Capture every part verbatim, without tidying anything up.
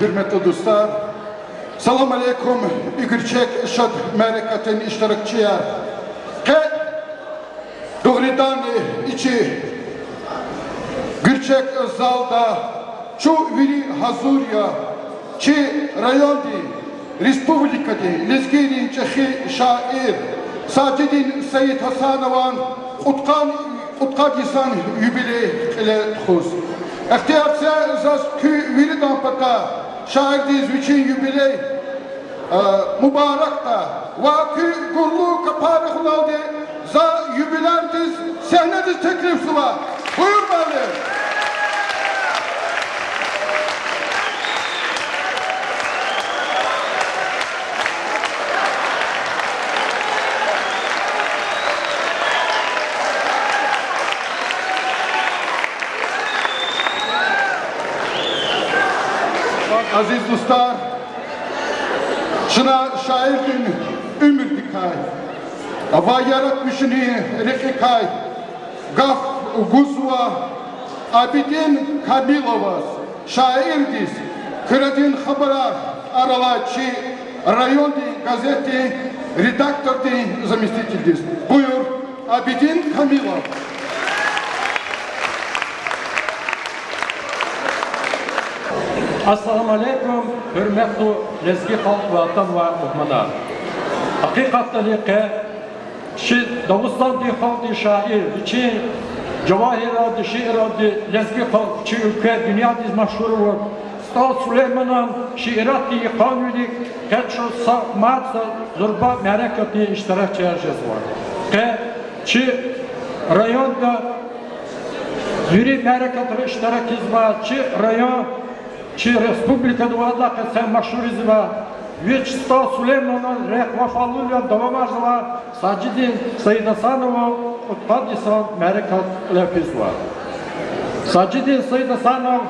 Гьуьрметлу дустар, салам алейкум, и гуьрчег шад мярекатдин иштиракчияр. Къе дугъриданни и чи гуьрчег залда чун вири гьазур я чи райондин, республикадин лезгийрин чӀехи шаир Сажидин Саидгьасанован кьудкъан, кьудкъад йисан юбилей кьиле тухуз. Ихтияр це заз куь виридан патай шаирдиз вичин юбилей мубаракда ва куь гурлу капарихуналди за юбилярдиз сегьнедиз теклифзава. Буюр, муаллим. Азиз дустар, чна шаирдин уьмуьрдикай ва яратмишунин рекьикай гаф гузва Абидин Камиловаз, шаирдиз, Куьредин хабарар тӀвар алай чи райондин газетдин редактордин заместителдиз. Буюр, Абидин Камилов. Ассаламу алейкум, гьуьрметлу лезги халкь ва атанвай мугьманар! Гьакъикъатдани къе чи Дагъустандин халкьдин шаир, вичин жавагьирралди, шиирралди лезги халкь чи уьлкве, дуьньядиз машгьур авур СтӀал Сулейманан шииратдин йикъан вилик къе чун са мартдиз зурба мярекатдин иштиракчияр жезва. Къе чи районда вири мярекатра иштиракзава чи район, чи республикада ва адалай къецяй машгьур ийизва. Вич СтӀал Сулейманан рехъ вафалувилелди давамарзава, Сажидин Саидгьасанован кьудкъад йисан мярекат кьиле физва. Сажидин Саидгьасанов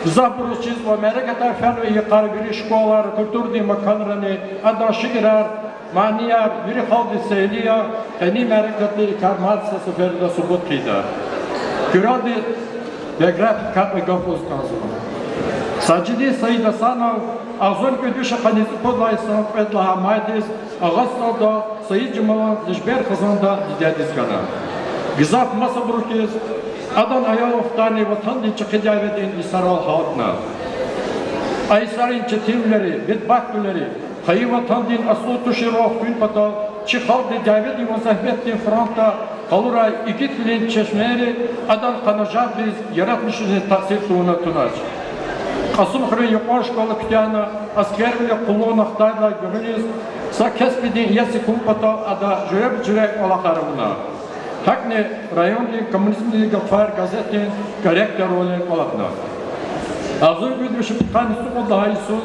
гзафбуруз чизва, мярекатар фенва йикъара вири школайра, культурадин маканрани, адан шиирар, манияр вири халкьдиз сейли я, къенин мярекатда и кар мад са сеферда субут хъийида. Куьрелди биографиядикай кьве гаф лугьуз кӀанзава. Сажидин Саидгьасанов агъзурни кӀуьд вишни къанни цӀипуд лагьай йисан кьвед лагьай майдиз Агъа СтӀалда Саиджамалан Лежбер хизанда дидедиз хьана. Гзаф масабуру хьиз, адан аялрин вахтарни ватандин чӀехи дяведин йисарал гьалтна. А йисарин четинвилери, бедбахтвилери, хайи ватандин аслу туширвал хъувун патал чи халкьдин дяведин ва зегьметдин фронтда къалурай игитвилин чешмейри адан къанажагъдиз, яратмишуниз таъсир тавуна тунач. Кьасумхуьруьн юкьван школа куьтягьна, аскервиле къуллугъна хтайдалай гуьгъуьниз са кесбдин иеси хьун патал ада жуьреба-жуьре кӀвалахар авуна. ГьакӀни райондин Коммунизмдин гафар газетдин корректорвиле кӀвалахна. Агъзурни кӀуьд вишни пудкъанни цӀукьуд лагьай йисуз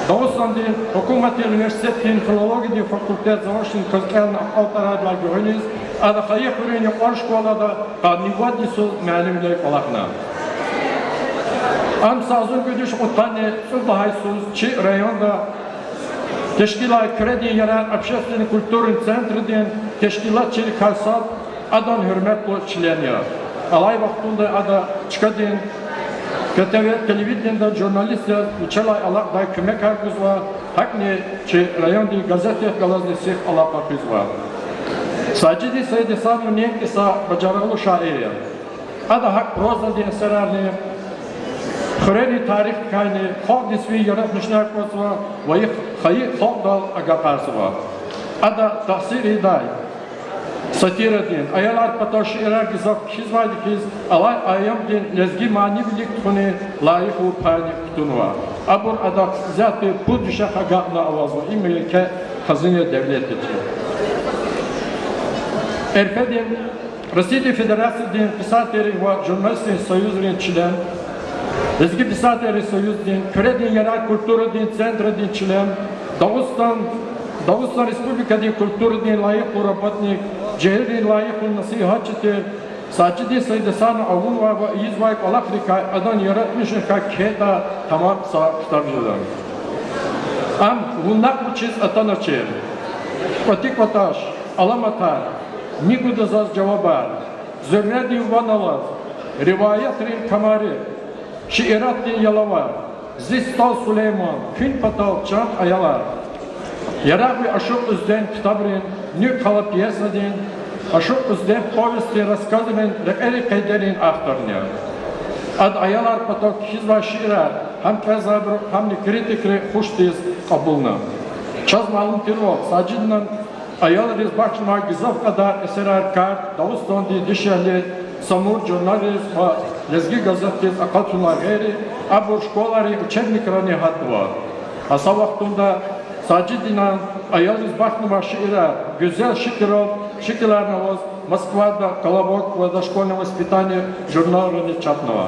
Дагъустандин гьукуматдин университетдин филологиядин факультет заочно кваз кӀелна акьалтӀарайдалай гуьгъуьниз ада Хайи хуьруьн юкьван школада къанни вад йисуз муаллимвиле кӀвалахна. Ам са агъзурни кӀуьд вишни кьудкъанни цӀуд лагьай йисуз чи районда тешкилай Куьредин ярар общественный культурный центрдин тешкилатчидикай сад адан гьуьрметлу член я. Алай вахтунда ада чкадин КТВ телевиденида журналист яз вичелай алакьдай куьмекар гузва, гьакӀни чи райондин газетдихъ галазни сих алакъа хуьзва. Сажиди Саидгьасанов неинки са бажарагълу шаир я. Ада гьакӀ прозадин эсерарни, хуьрерин тарихдикайни халкьдиз фейи яратмишунар кӀватӀзава ва и хайи халкьдал агакьарзава. Ада таъсир ийидай сатирадин, аялар патал шиирар гзаф кхьизвайди хьиз, алай аямдин лезги манивилик тухунин лайихлу пайни кутунва. Абур адахъ исятда пуд вишехъ агакьна авазва, им еке хазина девлет я чи. РФ-дин, Россиядин Федерациядин писателрин ва журналистарин союзрин член, Лезги писателрин союздин, Куьредин ярар культурадин центрдин член, Дагъустан, Дагъустан Республикадин культурадин лайихлу работник, жегьилрин лайихлу насигьатчи тир Сажиди Саидгьасанова авунвай ва ийизвай кӀвалахрикай, адан яратмишунрикай кхьейтӀа, тамам са ктаб жеда. Ам вун накьвачиз атаначир. КӀватӀи-кӀватӀаш, аламатар, Ни гуда заз жавабар, Зурредин ван алаз, Риваятрин камари, Шииратдин ялавар, Зи СтӀал Сулейман, Куьн патал чан аялар. Ярагъви Ашукь Уьзден ктабрин, Нуькӏ хала пьесадин, Ашукь Уьзден повестдин, рассказрин рекьери къейдерин авторни я. Ада аялар патал кхьизвай шиирар гьам кӏелзавайбуру, гьамни критикри хушдиз кьабулна. Чаз малум тирвал, Сажидинан аялриз бахшнавай гзаф кьадар эсерар кар Дагъустандин дишегьли, Самур журналриз ва Лезги газетдиз акъатунрилай гъейри, абур школайрин учебникрани гьатнава. Гьа са вахтунда Сажидинан аялриз бахшнавай шиирар гуьзел шикилрал, шикиларни аваз Москвада «Колобок» ва «Дошкольное воспитание» журналрани чапнава.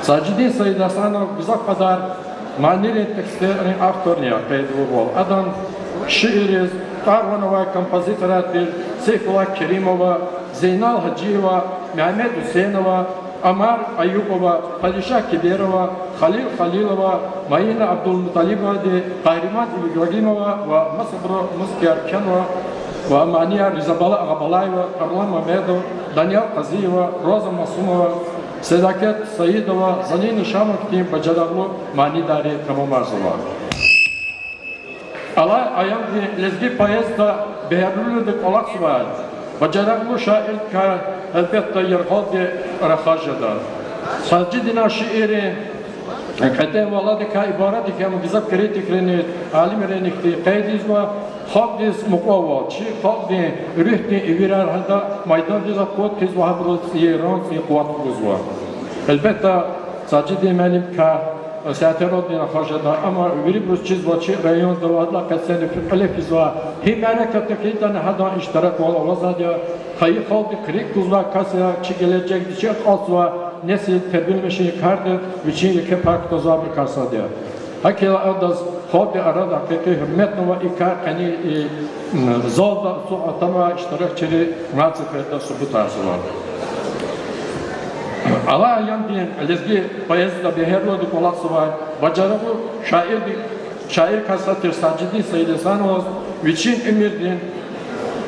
Сажидин Саидгьасанов гзаф кьадар манийрин текстерин авторни я, къейд авурвал. Адан шиирриз тӏвар-ван авай композиторар тир Сейфулла Керимова, Зейнал Гьажиева, Мегьамед Гьуьсейнова, Амар Аюпова, Падиша Киберова, Халил Халилова, Маина Абдулмуталибовади, Къагьриман Ибрагьимова ва масабуру мускаяр кхьенва ва манияр Ризабала Агъабалаева, Тарлан Мамедов, Даниял Къазиева, Роза Масумова, Седакет Саидова, Залина Шамова хьтин бажарагълу манийдари тамамарзава. Алай аямдин лезги поэзияда бегьерлуди кӏвалахзавай бажарагълу шаирдикай, гьелбетда, яргъалди рахаз жеда. Сажидинан шииррин кьетӏен ва аладикай ибарат я хьи, ам гзаф критикрини, алимрини хьтин къейд ийизва, халкьдиз мукьвал, чи халкьдин руьгьдин ивирар гьада майдандиз акъуд хъийизва, гьабуруз цӏийи ран, цӏийи къуват гузва. Гьелбетда, Сажидин муаллимдикай сятер алудни рахаз жеда, амма вирибуруз чизва чи районда ва адалай къецени кьиле физвай гьи мярекатдихъ ятӏани гьадан иштираквал авазвайди я, хайи халкьдихъ рикӏ гузвай кас я, чи гележегдин, чи акьалтзавай несилдин тербияламишун кардихъ вичин еке пай кутазвайбурукай сад я. Гьакӏ хьайила адаз халкьдин арада гьакъикъи гьуьрметни ава, и кар къени и залда ацукьна атанвай иштиракчийрин мад сеферда субутарзава. Алай аямдин лезги поэзияда бегьерлуди кӏвалахзавай бажарагълу шаирди, шаирдикай сад тир Сажидин Саидгьасановаз вичин уьмуьрдин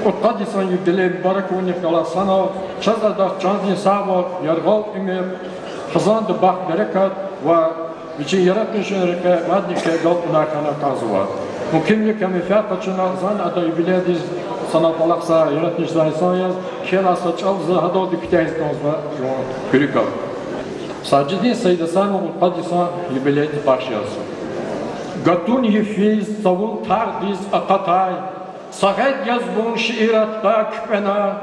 кьудкъад йисан юбилей мубарак авунихъ галаз санал чаз адаз чандин сагъвал, яргъал уьмуьр, хизанда бахт-берекат ва вичин яратмишунрин рекье мадни хьайи агалкьунар хьана кӏанзава. Мумкинвилик менфят къачуна, зани адан юбилейдиз санал кӏвалахзавай, яратмишзавай инсан яз, кхьенвай са чӏал за гьадалди куьтягьиз кӏанзава жуван куьруь гаф. Сажидин Саидгьасанован кьудкъад йисан юбилейдиз бахш яз. Гатун йифиз цавун тагъдиз акъатай, са гъед яз вун шииратда куькӏвена,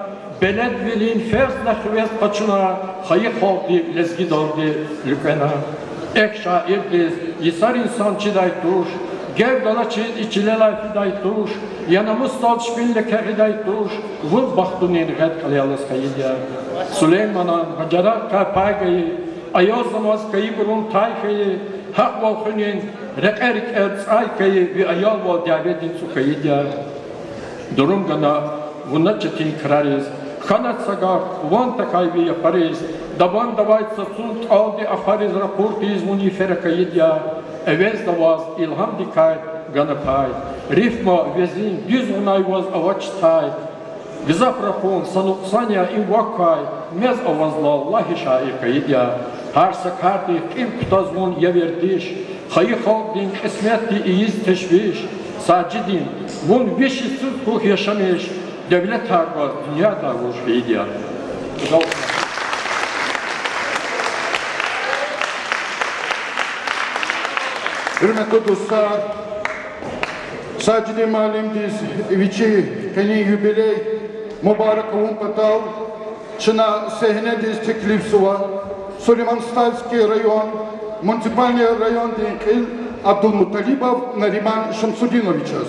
беледвилин ферзна хивез къачуна, хайи халкьдив лезгидалди луькӏвена. Эхь, шаирдиз йисарин сан чидай туш, гев галачиз и чилелай фидай туш, я намусдал чпин леке гъидай туш, вун бахтунин гъед кьилелаз хьайиди я. Сулейманан бажарагъдикай пай гайи, аялзамаз кайибурун тай хьайи, гьахъвал хуьнин рекье рикӏел цӏай хьайи ви аялвал дяведин цӏу хьайиди я. Дурум гана вуна четин крариз, хьана са гаф ван тахьай ви япариз, дабандавай цацун тӏалди ахвариз ракъур тийиз вун йифера кайиди я. Эвезда ваз илгьамдикай гана пай, рифма, везин, дуьз гъунай ваз авач тай. Гзаф рахун са нукьсан я им вак квай, мез авазла лагьи шаир хьайиди я. Гьар са кардихъ кьил кутаз вун я вердиш, хайи халкьдин кьисметди ийиз тешвиш. Сажидин, вун виш йисуз хьухь яшамиш, девлетар гваз дуьньяда вуж хьайиди я. Гьуьрметлу дустар, Сажидин муаллимдиз вичин къенин юбилей мубарак авун патал чна сегьнедиз теклифзава Сулейман-Стальский район, муниципальный райондин кьил Абдулмуталибов Нариман Шамсудиновичаз.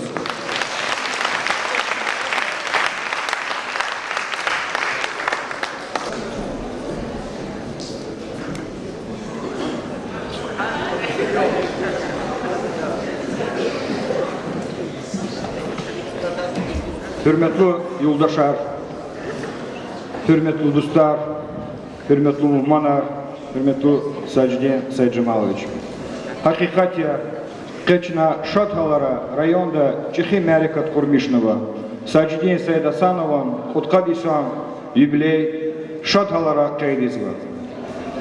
Гьуьрметлу юлдашар, гьуьрметлу дустар, гьуьрметлу мугьманар, гьуьрметлу Сажидин Саиджамалович. Гьакъикъат я, къе чна шад гьалара районда чӏехи мярекат кьурмишнава. Сажидин Саидгьасанован кьудкъад йисан юбилей шад гьалара къейд ийизва.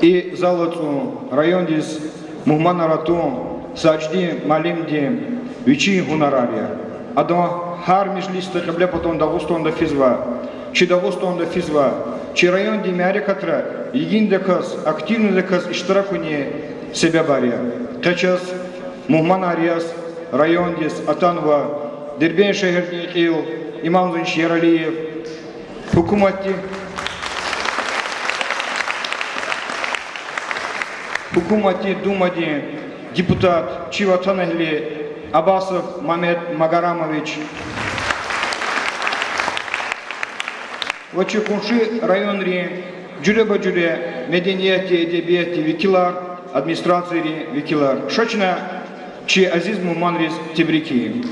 И зал ацӏун, райондиз Мугьманар атун Сажидин муаллимдин вичин гьунарар я. Адан гьар межлисда кьиблепатан Дагъустанда физва, чи Дагъустанда физва, чи райондин мярекатра йигиндаказ, активнидаказ иштиракунин себебар я. Къе чаз мугьманар яз райондиз атанва Дербент шегьердин кьил Имамзинч Яралиев, гьукуматдин, гьукуматдин Думадин депутат, чи ватанэгьли Абасов Мамед Магарамович ва чи къунши районрин жуьреба-жуьре медениятдин, эдебиятдин векилар, администрацийрин векилар. Ша чна чи азиз мугьманриз тебрик ийин.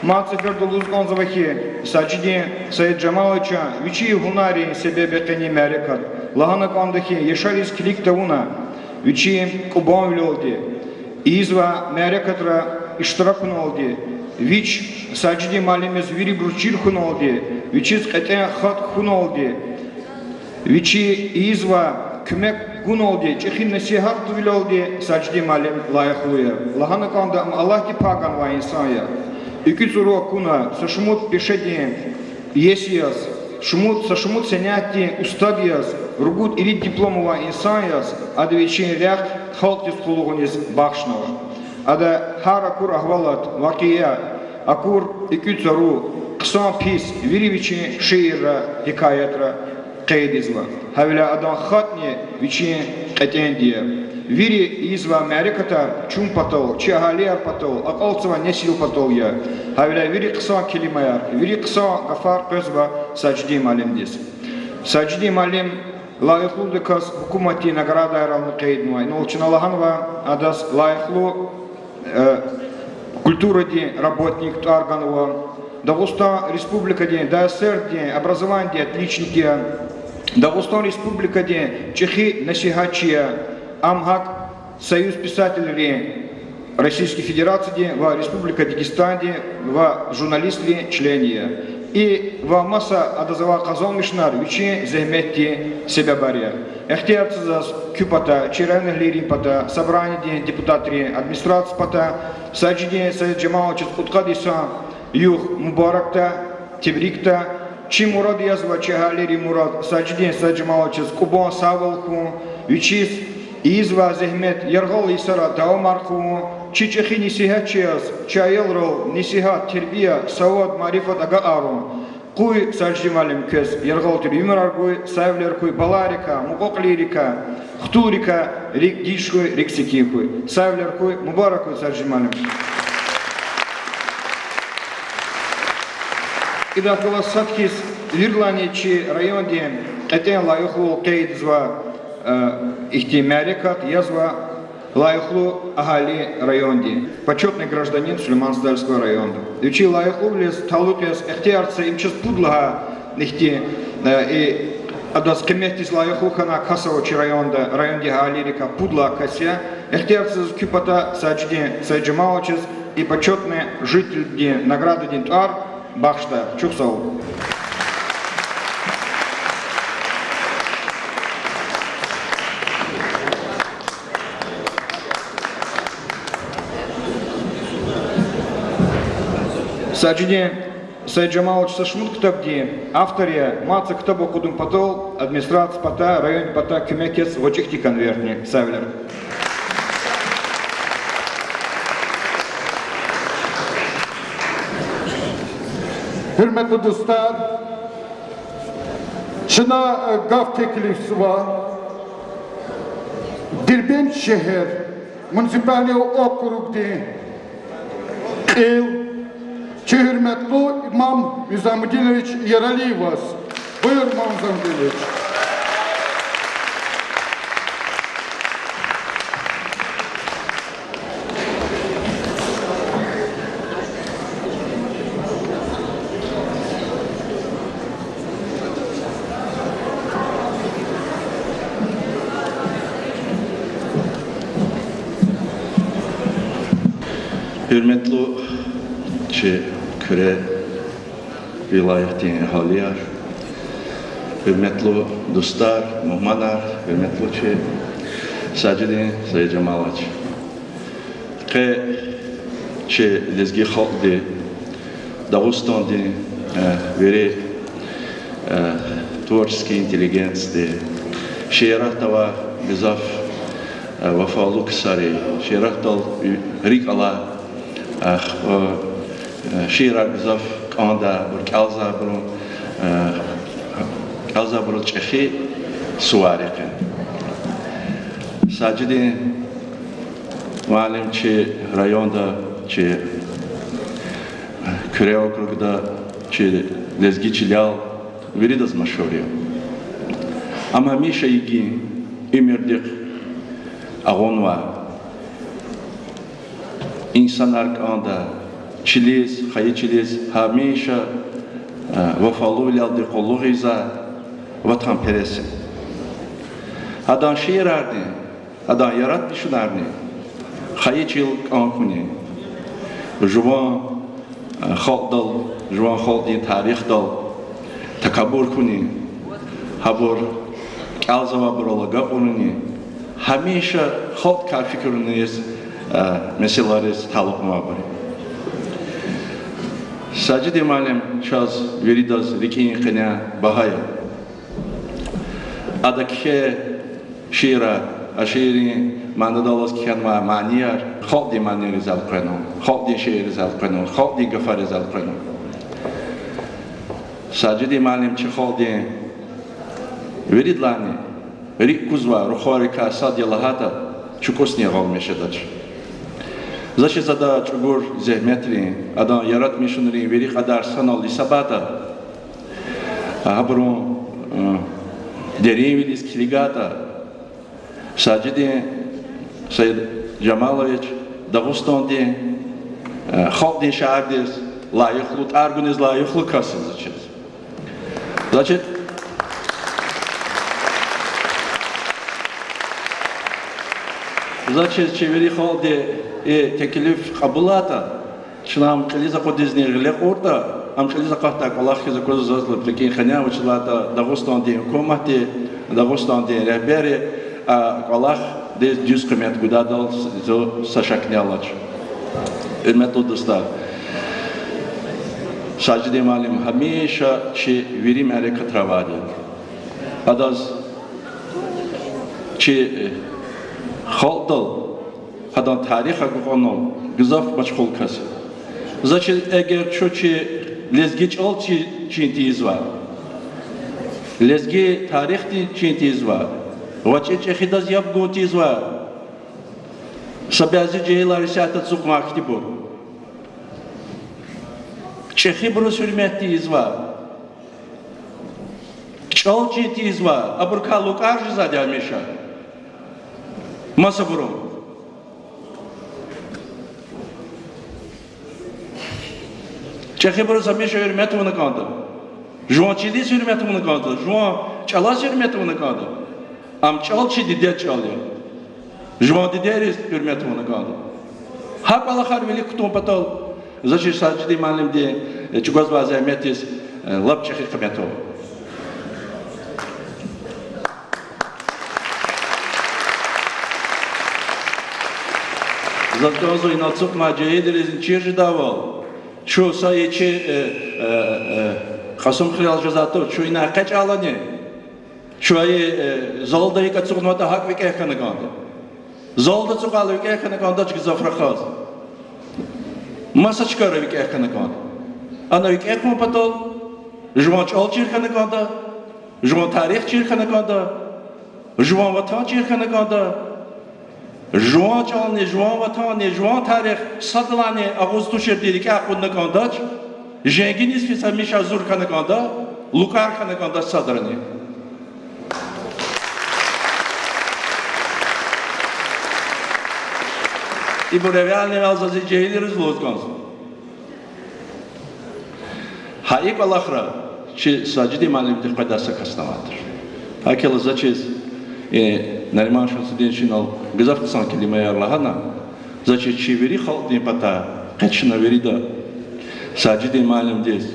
Мад сеферда лугьуз кӀанзава хьи, Сажидин Саиджамаловича вичин гьунаррин себеб я къенин мярекат. Лагьана кӀанда хьи, яшариз килиг тавуна, вичин кӀубанвилелди, ийизвай мярекатра иштиракуналди, вич Сажидин муаллимдиз вирибуруз чир хьуналди, вичиз кьетӀен хатӀ хьуналди, вичи ийизвай куьмек гуналди, чӀехи насигьатвилелди Сажидин муаллим лайихлу я. Лагьана кӀанда, ам Аллагьди пай ганвай инсан я. ИкӀуьцӀру акуна, са шумуд пешедин иеси яз, шумуд, са шумуд сенятдин устад яз, ругуд ирид диплом авай инсан яз, ада вичин рехъ халкьдиз къуллугъуниз бахшнава. Ада гьар акур агьвалат, вакъиа, акур икӀуьцӀру, хъсан-пис, вири вичин шиирра, гьикаятра къейдзава. Гьавиляй адан хатӀни вичин кьетӀенди я. Вири ийизвай мярекатар чун патал, чи агьалияр патал, акьалтзавай несил патал я. Гьавиляй вири хъсан келимаяр, вири хъсан гафар къвезва Сажидин муаллимдиз. Сажидин муаллим лайихлудаказ гьукуматдин наградайрални къейднава. Инал чна лагьанва, адаз лайихлу, э, культурадин работник тӀвар ганва, Дагъустан Республикадин, ДАССР-дин образованидин отличник я, Дагъустан Республикадин чӀехи насигьатчи я, ам гьакӀ Союз писателрин Российский Федерациядин ва Республика Дагъустандин ва журналистрин член я. И ва маса адаз авай къазанмишунар вичин зегьметдин себебар я. Ихтияр це заз куь патай, чи районэгьлийрин патай, собранидин депутатрин, администрация патай Сажидин Саиджамаловичаз кьудкъад йисан югъ мубаракдай, тебрикдай. Чи мурад язва, чи агьалийрин мурад, Сажидин Саиджамаловичаз кӀубан сагъвал хьун, вичиз ийизвай зегьмет яргъал йисара давамар хъувун, чи чӀехи несигьатчи яз, чи аялрал несигьат, тербия, савад, марифат агакьарун. Къуй Сажидин муаллим, квез яргъал тир уьмуьрар гуй, сагъвилер хьуй, балайрикай, мукьва-кьилийрикай, хтулрикай рикӀ геж хьуй, рикӀ секин хьуй. Сагъвилер хьуй, мубарак хьуй, Сажидин муаллим. Идахъ галаз сад хьиз виридалайни чи райондин кьетӀен лайихлувал къейдзава, э, ихьтин мярекат язва Лайихлу агьали районди, почётный гражданин Сулейман-Стальского района. Вичи лайихлувилиз талукь яз ихтияр це им чаз пуд лагьай ихьтин, э, и адаз къиметдиз лайихлу хьана кас ава чи районда, райондин агьалийрикай пуд лагьай кас я. Ихтияр це заз куь патай Сажидин Саиджамаловичаз и почётный жительдин наградадин тӀвар бахшдай. Чухсагъул. Сажидин Саиджамалович са шумуд ктабдин автор я, мад са ктаб акъудун патал администрация патай, район патай куьмек яз гъвечӀи хьтин конвертни. Сагъвилер. Гьуьрметлу дустар, чна, э, гаф теклифзава Дербент шегьер муниципальный округдин кьил, чи гьуьрметлу Имам Низамудинович Яралиеваз. Буюр, Имам Низамудинович. Гьуьрметлу чи Куьре вилаятдин агьалияр, Гьуьрметлу дустар, мугьманар, гьуьрметлу чи Сажидин Саиджамалович. Къе чи лезги халкьди, Дагъустандин, э, вири, э, творческий интеллигентди, шииратда авай гзаф, э, вафалу ксари, шииратдал рикӀ алай, э, х-, э, шиирар гзаф кӀандай, абур кӀелзавайбурун, э, кӀелзавайбурун чӀехи сувар я къе. Сажидин муаллим чи районда, чи Куьре округда, чи лезги чилел виридаз машгьур я. Ам гьамиша йигин уьмуьрдихъ агъунвай, инсанар кӀандай, чилиз, хайи чилиз гьамиша, э, вафалувилелди къуллугъзавай ватанперес я. Адан шиирарни, адан яратмишунарни хайи чил кӀан хьуни, жуван, э, халкьдал, жуван халкьдин тарихдал такабур хьуни, гьабур кӀелзавайбурал агакьуруни, гьамиша халкьдикай фикирунин, э, месэлайриз талукьнавайбур я. Сажидин муаллим чаз виридаз рикӀин къене багьа я. Ада кхьей шиирар, а шииррин манидаллаз кхьенвай манияр халкьдин манийриз элкъвенва, халкьдин шиирриз элкъвенва, халкьдин гафариз элкъвенва. Сажидин муаллим чи халкьдин виридалайни рикӀ кузвай рухвайрикай сад я лагьайтӀа, чукӀусни ягъалмиш жедач. Заз чиз, ада чӀугур зегьметрин, адан яратмишунрин вири кьадар санал гьисабайтӀа, гьабурун, э, деринвилиз килигайтӀа, Сажидин Саиджамалович Дагъустандин, э, халкьдин шаирдиз лайихлу, тӀвар гуниз лайихлу кас я заз чиз. Заз чиз, заз чиз, чи вири халкьди и теклиф кьабулайтӀа, чна ам кьилиз акъудизни гъиле кьуртӀа, ам кьилиз акъатдай кӀвалах хьиз аквазва. Заз лап рикӀин къене авачиз лагьайтӀа, Дагъустандин гьукуматди, Дагъустандин регьбери а кӀвалахдиз дуьз къимет гудайдал зун са шакни алач. Гьуьрметлу дустар, Сажидин муаллим гьамиша чи вири мярекатра авайди я. Адаз чи, э, халкьдал, адан тарих агакьунал гзаф машгъул кас я. Заз чиз, эгер чун чи лезги чӀал чи-, чин тийизвай, лезги тарихдин чин тийизвай, гъвечӀи чӀехидаз яб гун тийизвай са бязи жегьилар исятда ацукьнавай хьтинбур, чӀехибуруз гьуьрмет тийизвай, чӀал чин тийизвай, абурукай лукӀар жезвайди гьамиша масабуру. ЧӀехибуруз гьамиша гьуьрмет авуна кӀанда. Жуван чилиз гьуьрмет авуна кӀанда, жуван чӀалаз гьуьрмет авуна кӀанда. Ам чӀал чи дидед чӀал я. Жуван дидейриз гьуьрмет авуна кӀанда. Гьа кӀвалахар вилик кутун патал, заз чиз, Сажидин муаллимди, э, чӀугвазвай зегьметдиз, э, лап чӀехи къимет ава. Заз кӀанзава, ина ацукьнавай жегьилризни чир жедайвал, чун са и чи, э, э, э, Кьасумхуьрел жезвай туш, чун ина экъечӀайла ни, чун и, э, залда икӀ ацукьнаватӀа гьакӀ викӀегь хьана кӀанда. Залда ацукьайла викӀегь хьана кӀандач гзаф рахаз. Маса чкайра викӀегь хьана кӀанда. Ана викӀегь хьун патал жуван чӀал чир хьана кӀанда, жуван тарих чир хьана кӀанда, жуван ватан чир хьана кӀанда, жуван чӀални, жуван ватанни, жуван тарих садрани агъуз туширди рикӀяй акъудна кӀандач, женгиниз физ гьамиша гьазур хьана кӀанда, лукӀар хьана кӀанда садрани. Ибур эвелни-эвел заз и жегьилриз лугьуз кӀанзава. Гьа и кӀвалахра чи Сажидин муаллимдихъ къведай са касни авайди туш. ГьакӀ хьайила заз чиз, э, Нариман Шамсудинович инал гзаф хъсан келимаяр лагьана, заз чиз, чи вири халкьдин патай къе чна вирида Сажидин муаллимдиз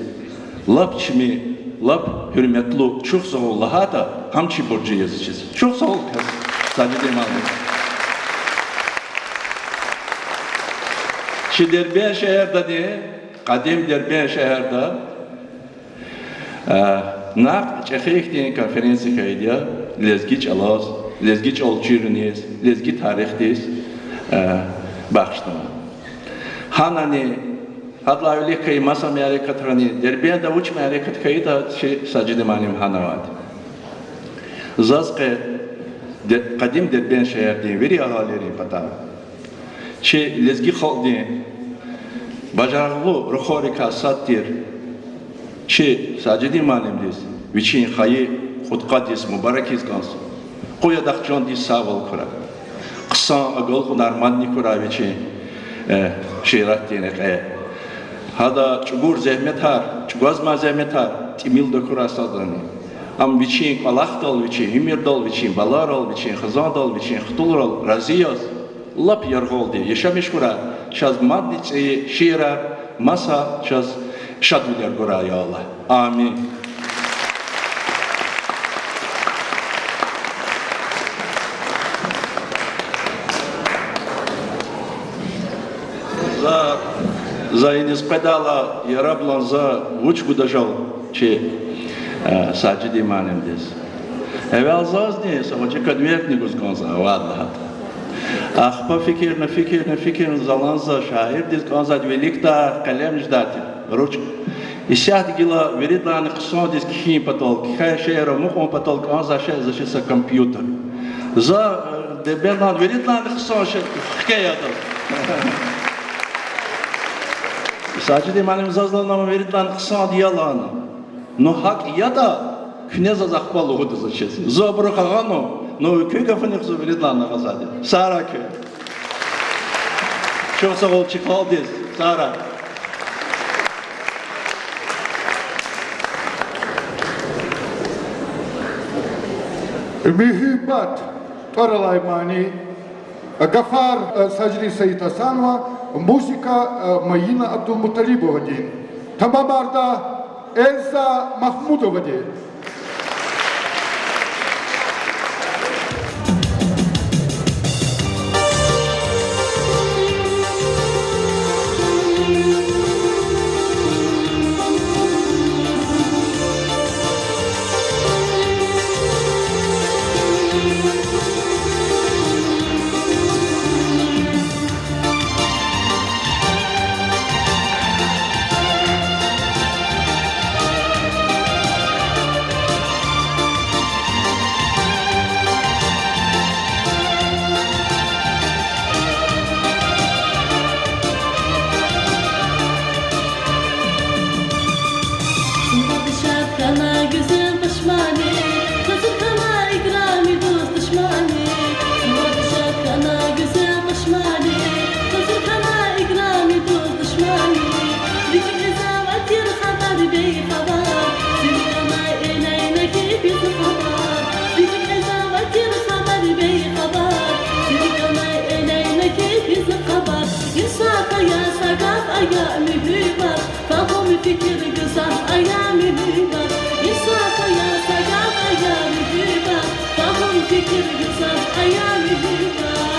лап чими, лап Гьуьрметлу, чухсагъул лагьайтӀа, гьам чи буржи я заз чиз. Чухсагъул квез, Сажидин муаллим. Чи Дербент шегьердани, къадим Дербент шегьерда, э, накь чӀехи ихьтин конференция хьайиди я, лезги чӀалаз, лезги чӀал чириниз, лезги тарихдиз, э, бахшнава. Гьанани, гьадалай вилик квай маса мярекатрани, Дербентда вуч мярекат хьайитӀа, чи Сажидин муаллим гьана авайди. Заз къе Де-, къадим Дербент шегьердин вири агьалийрин патай, чи лезги халкьдин бажарагълу рухвайрикай сад тир чи Сажидин муаллимдиз вичин хайи кьудкъад йис мубарак ийиз кӀанзава. Къуй адахъ чандин сагъвал хьурай. Хъсан агалкьунар мадни хьурай вичин, э, шииратдин рекье. Гьада чӀугур зегьметар, чӀугвазмай зегьметар тӀимил тахьурай садрани. Ам вичин кӀвалахдал, вичин уьмуьрдал, вичин балайрал, вичин хизандал, вичин хтулрал рази яз, лап яргъалди яшамиш хьурай, чаз мадни цӀийи шиирар, маса чаз шадвилер гурай, я Аллагь. Амин. За, за иниз къведайла, яраб лагьана, за вуч гуда жал чи, э, Сажидин муаллимдиз. Эвел зазни са гъвечӀи конвертни гуз кӀанзавайди лагьайтӀа. Ахпа фикирна, фикирна, фикирна, за лагьана, за шаирдиз кӀанзавайди виликдай къелем жедайди, ручка. Исятда гила виридалайни хъсандиз кхьин патал, кхьей шиир амукьун патал кӀанзавай шей за чи са компьютер. За, э, Дербентдин виридалайни хъсан шей хкведа. Сажидин муаллим заз лагьана, виридалайни хъсанди я лагьана. Ну, гьакӀ ятӀа, куьне заз ахпа лугьуда заз чиз. Зун абурухъ агъана, ну, куь гафуникай зун виридалайни агъазвайди я. Сагърай куьн. Чухсагъул чи халкьдиз. Сагърай. Муьгьуьббат тӀваралай мани. Гафар, э, Сажидин Саидгьасанова, музыка, э, Майина Абдулмуталибовади. Тамамарда Эльза Махмудовади. Сувар дишегьд хьана гуьзел пашмани, гьазур хьана играми дуст-душмани. Сувар дишегьд хьана гуьзел пашмани, гьазур хьана играми дуст-душмани. Вичи кьезвай тир хабар бейхабар, зи рикӀелай элейна хьи пис хабар. Вичи кьезвай тир хабар бейхабар, зи рикӀелай элейна хьи пис хабар. Инсаф ая, са гаф ая, муьгьуьббат, фагьум, фикир гзаф ая, муьгьуьббат. Инсаф ая, са гаф ая, муьгьуьббат, фагьум, фикир гзаф ая, муьгьуьббат.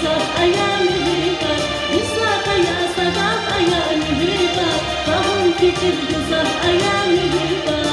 Ая муьгьуьббат, исятда я садакъа, ая муьгьуьббат, фагьум фикир гзаф, ая муьгьуьббат.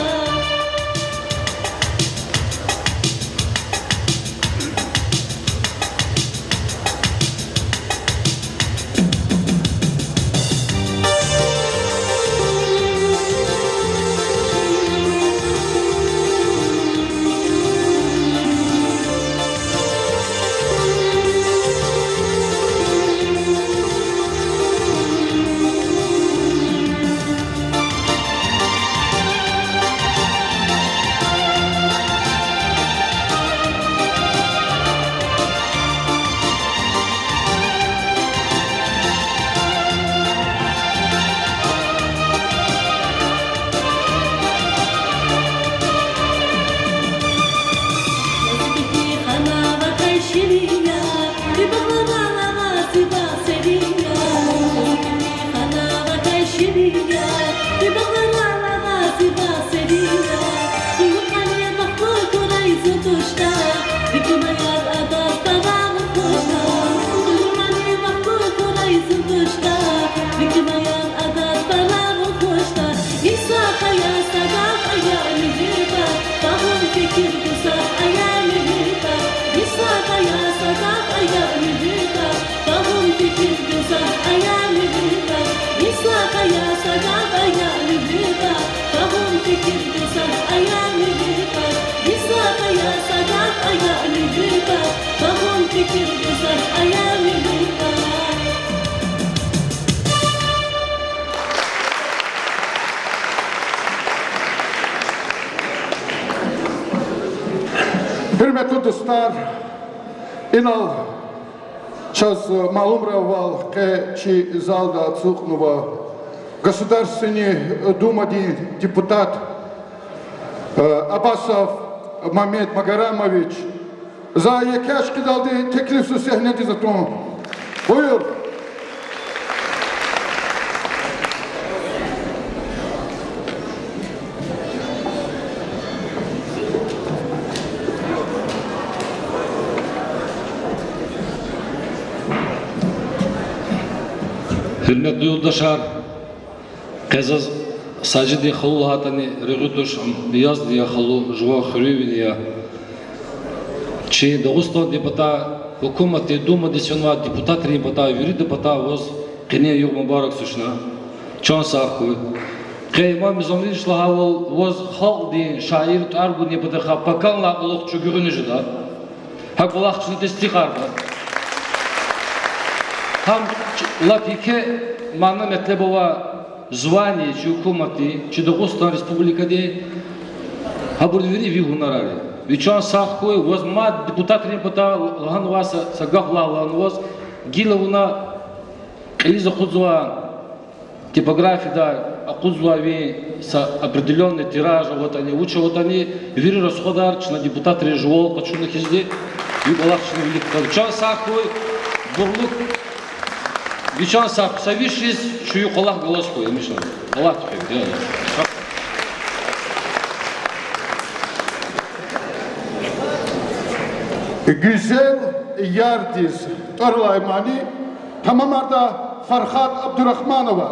Гьуьрметлу дустар, инал чаз малумарвал, къе чи залда ацукьнава Государственный Думадин депутат, э, Абасов Мамед Магарамович. За еке ашкъидалди теклифзава сегьнедиз атун. Буюр. Гьуьрметлу юлдашар, къе заз Сажидин халу лагьайтӀани регъуь туш, ам язди я халу, жуван хуьруьнвийни я. Чи Дагъустандин патай, гьукуматдин, Думадиз фенвай депутатрин патай, виридан патай ваз къенин югъ мубарак туш на. Чан сагъ хьуй. Къе Имам Мизамридиз лагьайвал, ваз халкьдин шаир, тӀвар гунин патахъай паканлай кӀвалах чун гуьгъуьниз жеда. Гьа кӀвалах чна тестикьарда. Гьам лап еке мана-метлеб авай звание чи гьукуматдин, чи Дагъустан Республикадин, гьабур вири ви гьунарар я. Ви чан сагъ хьуй, ваз мад депутатрин патай лагьанвай са, са гаф лагь лагьана ваз, гила вуна кьилиз акъудзавай типографияда акъудзавай ви са определённый тираж аватӀани, вуч аватӀани, вири расходар чна депутатри жувал къачуна хьизди, ви кӀвалах чна вилик кутазва. Чан сагъ хьуй, бурлу, ви чан сагъ хьуй, са виш йис чуьнуьх кӀвалах галаз хьуй, амишна. Аллагьди хьуй, я. Гуьзел ярдиз тӀвар алай мани тамамарда Фархад Абдурахманова.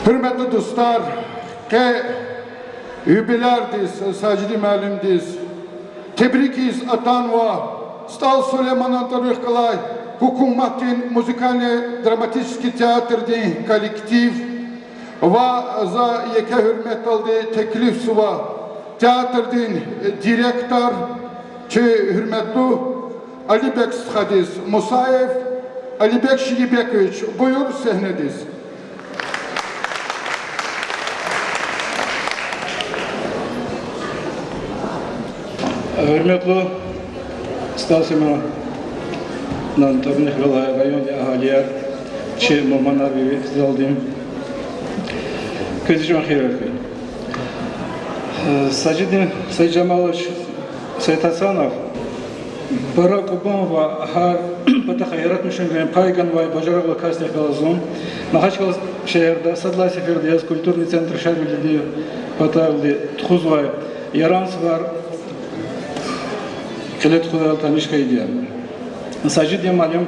Гьуьрметлу дустар, къе юбилярдиз, Сажидин муаллимдиз тебрикиз атанва СтӀал Сулейманан тӀварунихъ галай гьукуматдин музыкально-драматический театрдин коллектив ва за еке гьуьрметдалди теклифзава театрдин директор, чи гьуьрметлу Алибек стхадиз. Мусаев Алибек Ширибекович, буюр сегьнедиз. Гьуьрметлу СтӀал Сулейманан тӀварунихъ галай райондин агьалияр, чи мугьманар, вири залдин. Квез чан хийирар хьуй. Сажидин, Сажид Жамалович Сайтгьасанов пара кьубан ва гьар патахъай яратмишунрин пай ганвай бажарагълу касдихъ галаз зун Махачкъала шегьерда сад лагьай сеферда яз культурный центр Шарвилидин паталди тухузвай Яран сувар кьиле тухудайла таниш хьайиди я. Сажидин муаллим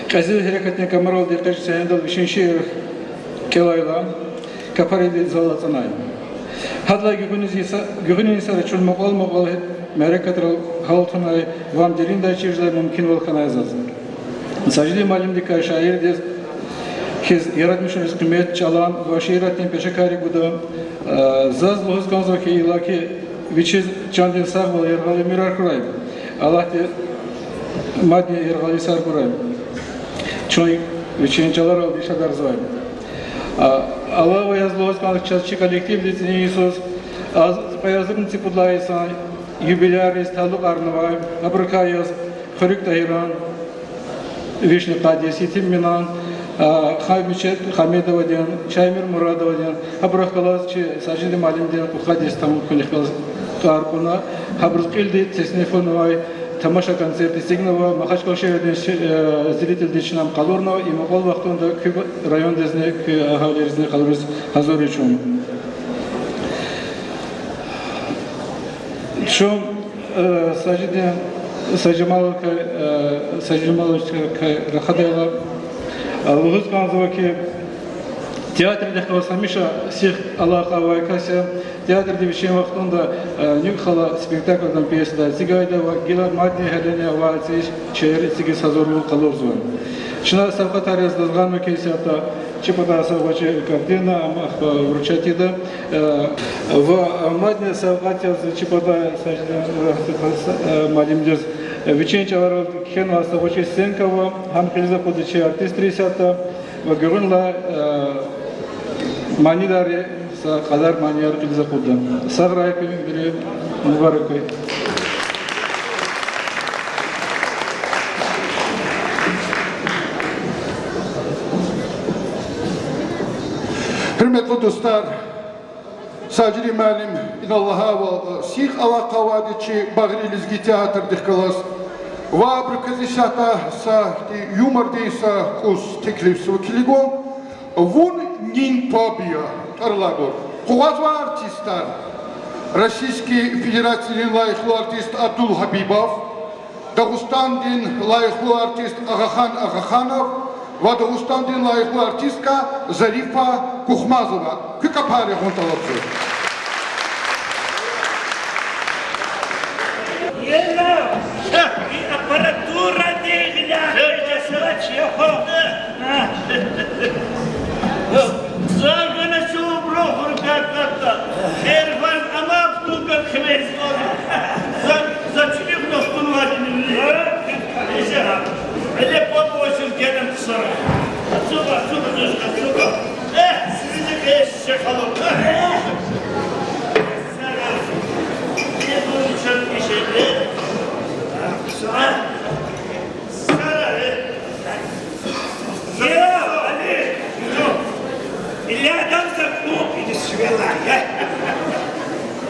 кьезил гьерекатдин камаралди экъечӀ сегьнедал вичин шиир кӀелайла, капарин зал ацӀанай. Гьадалай гуьгъуьниз йиса-, гуьгъуьнин йисара чун мукьвал-мукьвал мярекатрал гьалтунай ва ам дериндай чир жедай мумкинвал хьанай заз. Сажидин муаллимдикай шаирдиз хьиз яратмишунриз къимет, чӀалан ва шииратдин пешекарри гуда. Заз лугьуз кӀанзава хьи, иллаки вичиз чандин сагъвал, яргъал уьмуьрар хьурай. Аллагьди мадни яргъал йисар гурай. Чун вичин чӀаларалди шадарзавай. Алава яз лугьуз кӀанзава чаз чи коллективдин цӀийи йисуз, кьве агъзурни цӀипуд лагьай йисан юбилейриз талукьарнавай, абурукай яз Хуьруьг Тагьиран, вишни къад йис, Етим Эминан, Хамичет Хамидовадин, Шаймир Мурадовадин, гьабурухъ галаз чи Сажидин муаллимдин къух къад йис тамам хьунихъ галаз тӀвар кьуна, гьабуруз кьилди теснифунивай тамаша-концерт эцигнава, Махачкъала шегьердин зрительдиз чна ам къалурнава, и мукьвал вахтунда куь райондизни, куь агьалийризни къалуриз гьазур я чун. Чун Сажидин, Сажималовкай, Сажималовичакай рахадайла, лугьуз кӀанзава хьи, театрдихъ галаз гьамиша сих алакъа авай кас я. Театрди вичин вахтунда Нуькӏ хала спектакльда, пьесада эцигайда ва гила мадни гьелени авай цӏийи шейэр эцигиз гьазурун къалурзава. Чна савкьватар яз дазгъанва хьи, исятда чи патай са гъвечӏи картина, ам ахпа вручать ийида. Ва мадни савкьват яз чи патай са муаллимдиз вичин чӏаларал кхьенвай са гъвечӏи сценка ава, гьам кьилиз акъудда чи артистри исятда, ва гуьгъуьнлай манидарри са кьадар манияр кьилиз акъудда. Сагърай куьн, вири мубарак хьуй. Гьуьрметлу дустар, Сажидин муаллим, инал лагьайвал, сих алакъа авайди чи багъри лезги театрдихъ галаз. Ва абурукай исятда са юмордин са кӏус теклифзава килигун. Вун нин паб я, тӏвар алайбур. Къугъвазвай артистар: Российский Федерациядин лайихлу артист Абдул Хабибов, Дагъустандин лайихлу артист Агъахан Агъаханов ва Дагъустандин лайихлу артистка Зарифа Кухмазова. Куь капар ягъун тӏалабзава. Ена, и аппаратурадин гъиляй, сволочь, яхъ. За гана чубру хуркатта. Эрван ама птука хвезва. За, за чуни худо хунвадини. Иже. Эле попозже генем ксара. Отсюда, отсюда, дочка, отсюда. Э, сиди, э, шехало. Сара. Не буду чан иже. Сара. Сара, э. Е, Али! Или адам за клуб, или свела, я.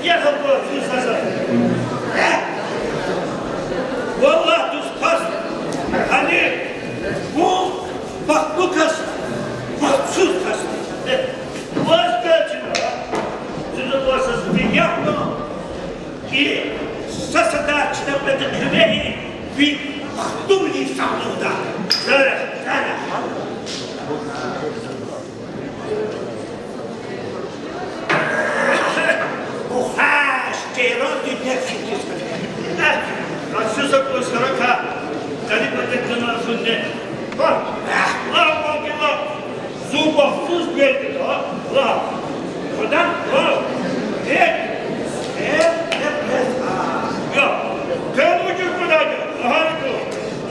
Я хапа, фу саза. Э? Валлагь, дуст хас. Али, вун бахтлу кас, бахтсуз кас. Э, ваз качина. Зуна ваз змея, но. И са садар чна патахъ квехъ, ви бахтуни сагълугъда. Зара, зара. Ва, ва, кудан, ва, э, э, э, э, а, я, куьн вуч кудади, агьарику.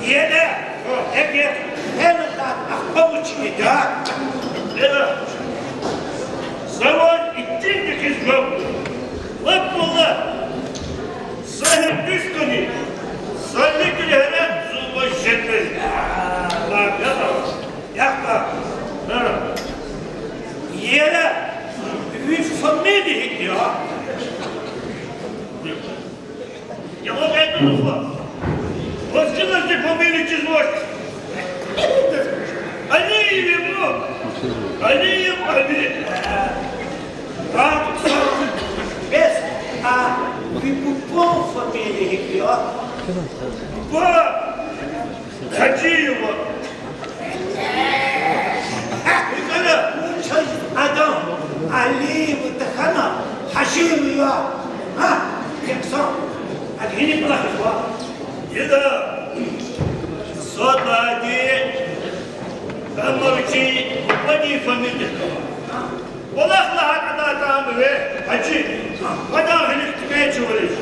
Еда, ва, эгер, э, ахпа вуч ийида? Еда, завай итимдихъ хьиз гвай. Лап валлагь, са гьи дуьз хьани, са литр гьерек зурба жедмез. Ва, я, я, ва, ва. Еда, ви фамилия гьикӀ я? Я, ва, я, ва. Ваз чизвач ви фамилия чизвач? Алиев я, ва. Алиев Али. А, бес, а ви бубан фамилия гьикӀ я? Буба Гьажиева. Вучиз адан Алиева тахьана, Гьажиева я? А, хъсан. Ада гьина кӀвалахзава? Еда, сад лагьайди, амма вичи бубадин фамилия. КӀвалах лагьай кьадар атанва, Гьажи. Адан гьилик тӀимил чӀавариз.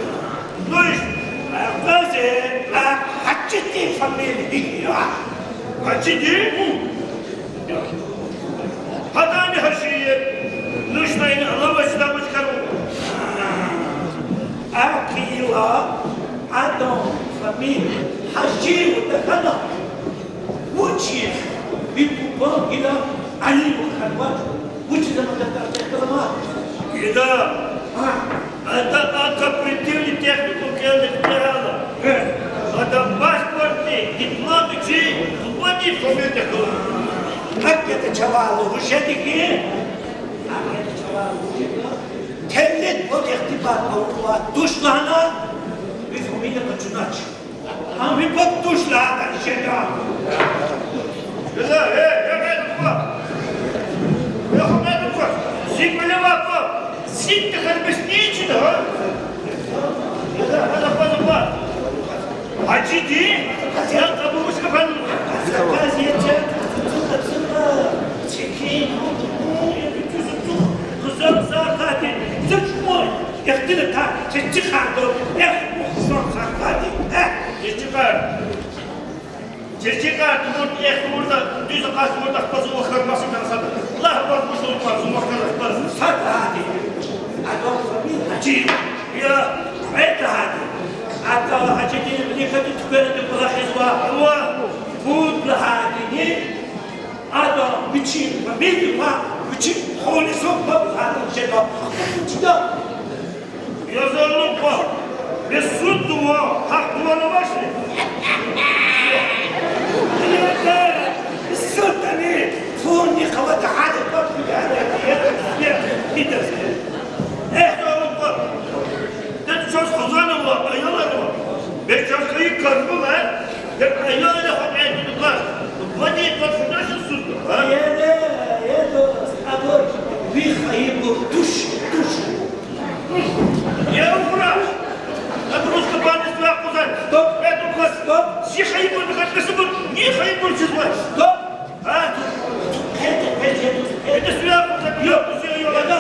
Ну иш, а, къази, а, Гьажидин фамилия гьикӀ я? Гьажидин? Гьадани Гьажи я. Ну ишна ина алава чида вуч хьанва? Акьван, адан фамилия Гьажиева тахьана, вучиз ви бубан гила Алиева хьанвач? Вучиз ам адан тӀварцӀихъ галама? Еда, а, ада а кооперативный техникум кӀелна куьтягьайла, э, адан паспортдин дипломдик чи бубадин фамилия тахьана. ГьакӀ ятӀа чавай лугьуз жеди хьи, гьакӀ ятӀа чавай лугьуз жеди. Телледвал ихтибар авурвай туш лагьана, ви фамилия къачунач. Ам ви паб туш лагьайтӀа жеда. Жеда, э, э, э, паб. Э, ху, э, паб. Зи кӀвале авай паб. Зи тахьана бес ни чида, а? Жеда, жеда, паб, паб. Гьажидин? Я, паб, вуч гаф ана? Хизан сагъ хьайди, заз чӀугур ихтилат, чи чӀехи хьайиди, эхь, мухсан сагъ хьайди, эхь. Чи чӀехи хьайиди. Чи чӀехи хьайиди, мурт эхь, мурт дуьз акъат, мурт ахпа зун вахар маса маса. Лагь, вахар маса, зун вахар ахпа. Сад лагьайди. Адан фамилия Гьажиев. Я, кьвед лагьайди. Ада Гьажидин виликади туьквенда кӀвалахзава. Ава. Пуд лагьайдини. Ада вичин фамилия ва вичин хъулизун паб лагьана жеда. Ахпа вуч жеда? Я залум паб, бес суд тунва, гьахъ тунвани авачни? Суд тани, пунни къавата гьада паб гьада, я, я, я, я. Эхь, залум паб. Де чаз хизанар ава, аялар ава. Бес чаз хайи кар ава, а? Де аялар хвейитӀа кар. Вади патфидашин суд, а? Еда, еда, абур ви хайибур туш, туш. Я, убра. Абур рус кабанни свя кузан. Стоп. Эту квас. Стоп. Зи хайибур, ви хайибур, ви хайибур чизвай. Стоп. А? Къе, къе, къе, къе. Это связано с... Ёк, всё, ёк. Ада,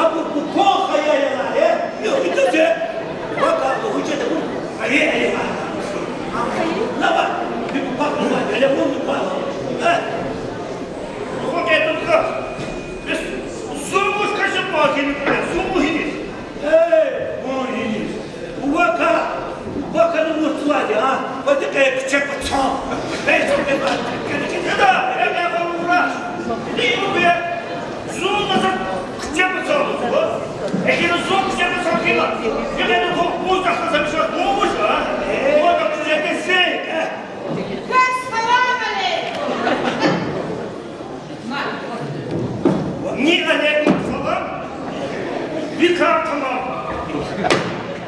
абур бубан хайи аялар я. Ёк, это же. Баба, бу гьуьжетда бу. Ай, ай, ай. Лава, ви бубан хайи аялар, ви бубан. А? Бу хокетунка. Бес, зумуш кашапа кини, зуму гьини. Эй, вун гьиниз. Вака, вака ну муртлади, а? Вади къе киче пацан. Эй, чун бе ба, киче, киче. Еда, еда, еда, вура. Иди, иди, бе. Зун назад киче пацан, зун. Экина зун киче пацан кила. Еда, ну, хо, музда хаза миша, муж, а? Вака киче пацан. Салам алейкум. Ва алейкум салам. Ви кар тамам.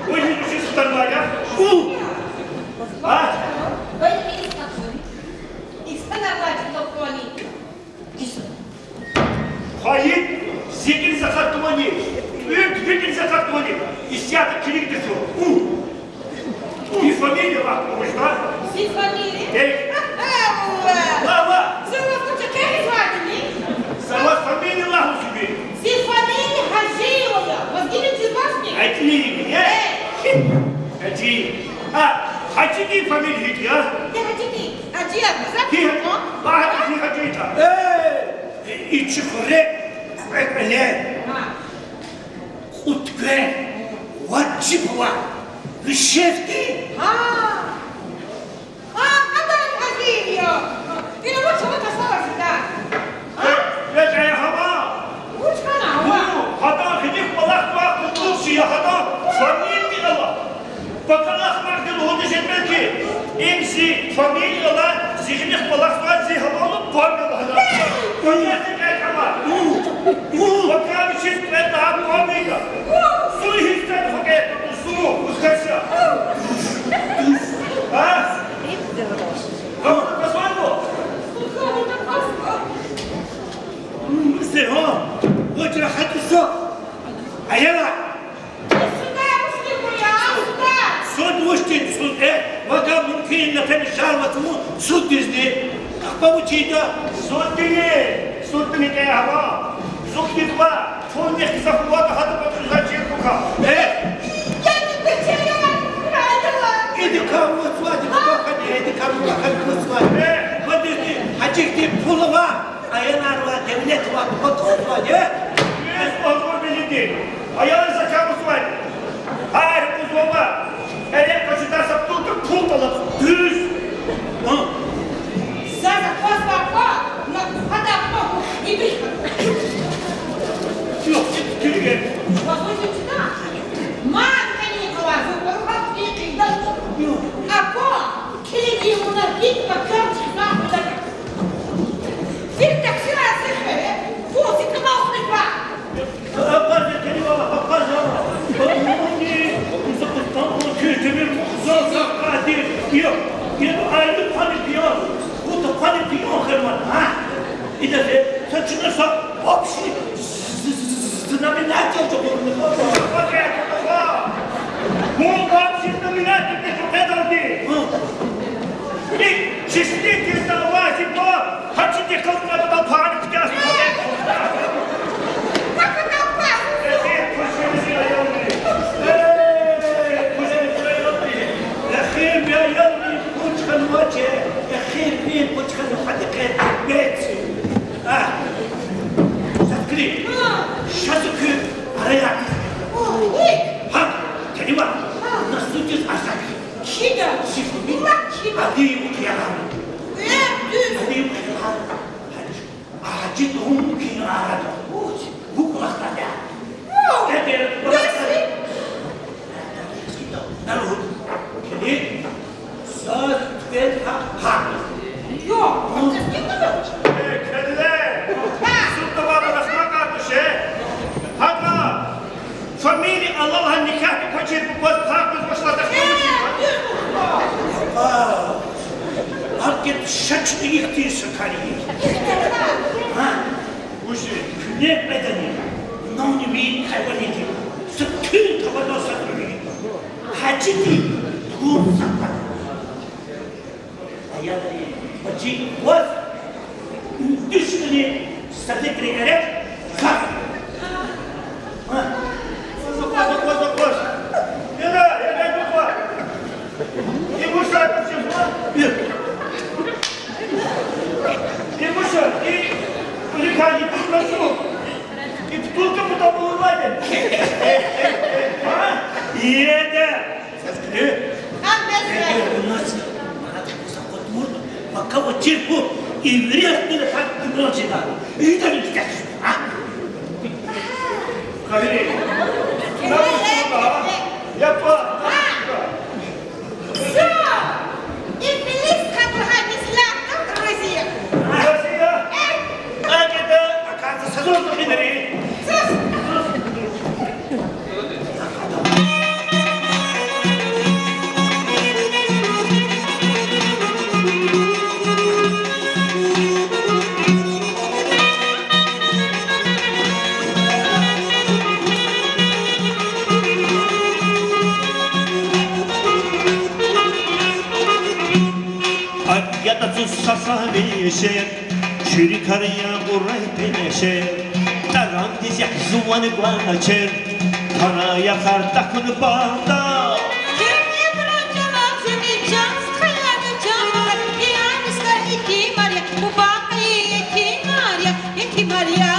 Вуй, ви мужик станмая. У! А? Хайи, зикир закат тумани. Уьрт викир закат тумани. Исятда килигди зун. У! И фамилия вахт помощь, да? Зи фамилия? Э. Ва, ва. За ваз куча кехизвайдини? За ваз фамилия А, Гьажидин фамилия гьикӀ я? Гьажидин, Гьажи я, гзаф. Гьи, багьа, гьи Гьажи я. Э, и чи хуьре кьве кӀвале, кьуд квер важиб ава, вишевди. Гьа. А, адан Гьажи я. Ина вуч ава, тасалар жеда. Э, ве чӀай гьава. Вуч хьана ава? Гьу, гьадан гъилик кӀвалахзавай кьуьчӀуз чи я, гьадан фамилия ала. Пака ахмакьди лугьуди жеда хьи, им зи фамилия ала, зи гъилик кӀвалахзавай зи гьавалу паб я лагьана. Паб я зи кьве кӀама. Пака вичиз кьве лагьай паб ийида. Зун гьиссади хкведа, зун, вуч кас я. А? Гьа, позвонил? М, Сергей, вуч рахат иса? Аялар. Суд вуштин, суд, э, вака мумкин на пени шарватму суддизни. Ахпа вучида? Суддини, суддини кӀе гьава. Зун киква, фунни хиза хвада гьада патхуза чиркука. Э? Иди каву свади, каву хани, иди каву хани свади. Э? Вадизни, гьачирти пулава. Аялар ва девлет ва кутуз ва, э? Дуьз агъур билиди. Аялар закамус ва. Гьар кузова. Эрек къачуда са пул, пул тӀалаб. Дуьз. Гьа. Заз акваз ва аква, на хада аква, иби. Юх, килиге. Вазузи чида. Ман кани къавазу, варухат и къида. Юх. Аква, килиги вуна гит ва кам чида худа. Зи таксир ацихъе, фу зи тамахни ква. Абаз я, кани вала, абаз я. Бабуни, мусакъустан, куй темир, мухза, закъади. Я, я, айлы пани пиян, кута пани пиян херман, а? Ида же, са чина са общий з-, з-, з-, з-, знаменатель чукурни. Бу общий знаменатель чукурни. И числитель давай, типа, Гьачи дикъатна да пани кутяз. Эхир кужи аялри. Э, кужи аялри. Эхир аялри кучкан ваче. Эхир кучкан ваче. А. Саткри. Шазуку араяк. Гьа, телива. Насудиз асак. Чида? Сифуни. Чида? Алиев Кьияран. Э, дуьз. Алиев Кьияран. Гьажи Тагьумукин арада. Вуч? Вукьлахъада. О, Эдер, вуч? Народ. Килиг. Заз квел гьа-, гьа. Йо, вуч килиг? Э, келле. Гьа. Сутава рахмакатуше. Гьада. Фамилия алалга никягьди квачир бубаз пагъиз башладахъ. Э, дуьз лугьузва. Гьа. Гьакӏ шачни ихтин са кар я. Гьа? Вучиз? Куьне къведани, нани ви хайваниди, са куьн тавада са куьн. Гьажиди гун сакъат. Аялри, бажи, ваз дуьшуьни садикри эрек гьа. Гьа. Къваз, къваз, къваз, къваз. Яна, яна, къваз. Ибуша, ибуша. Ибуша, и, и кани путмасу. И бутылка потом улыбайди. А? Еда. Э? Э, э, у нас Марат Хусакотмурт, пока вот чирку и вряд ли так и ночи надо. И так и так. А? Скорее. Надо сюда. Я по- Всё! Иблис кадлагьай меслятда рази я. Рази я? Э? Как это? Оказывается, сазон хинари. Саз- Ятӏа цуз са сагъвише, чуьрикар я гъурай пелеше, тарамдиз я зуван гвачер, тараяхар тахьун бада. Итимар я,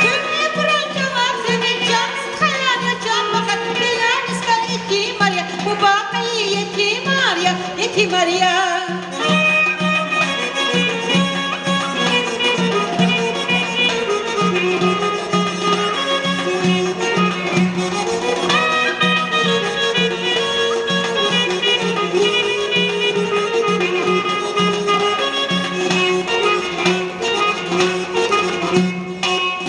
куьне пуран чалак земе чан, стхаяр я чан бахар, пиян иска итимар я, буба кьейи итимар я, итимар я.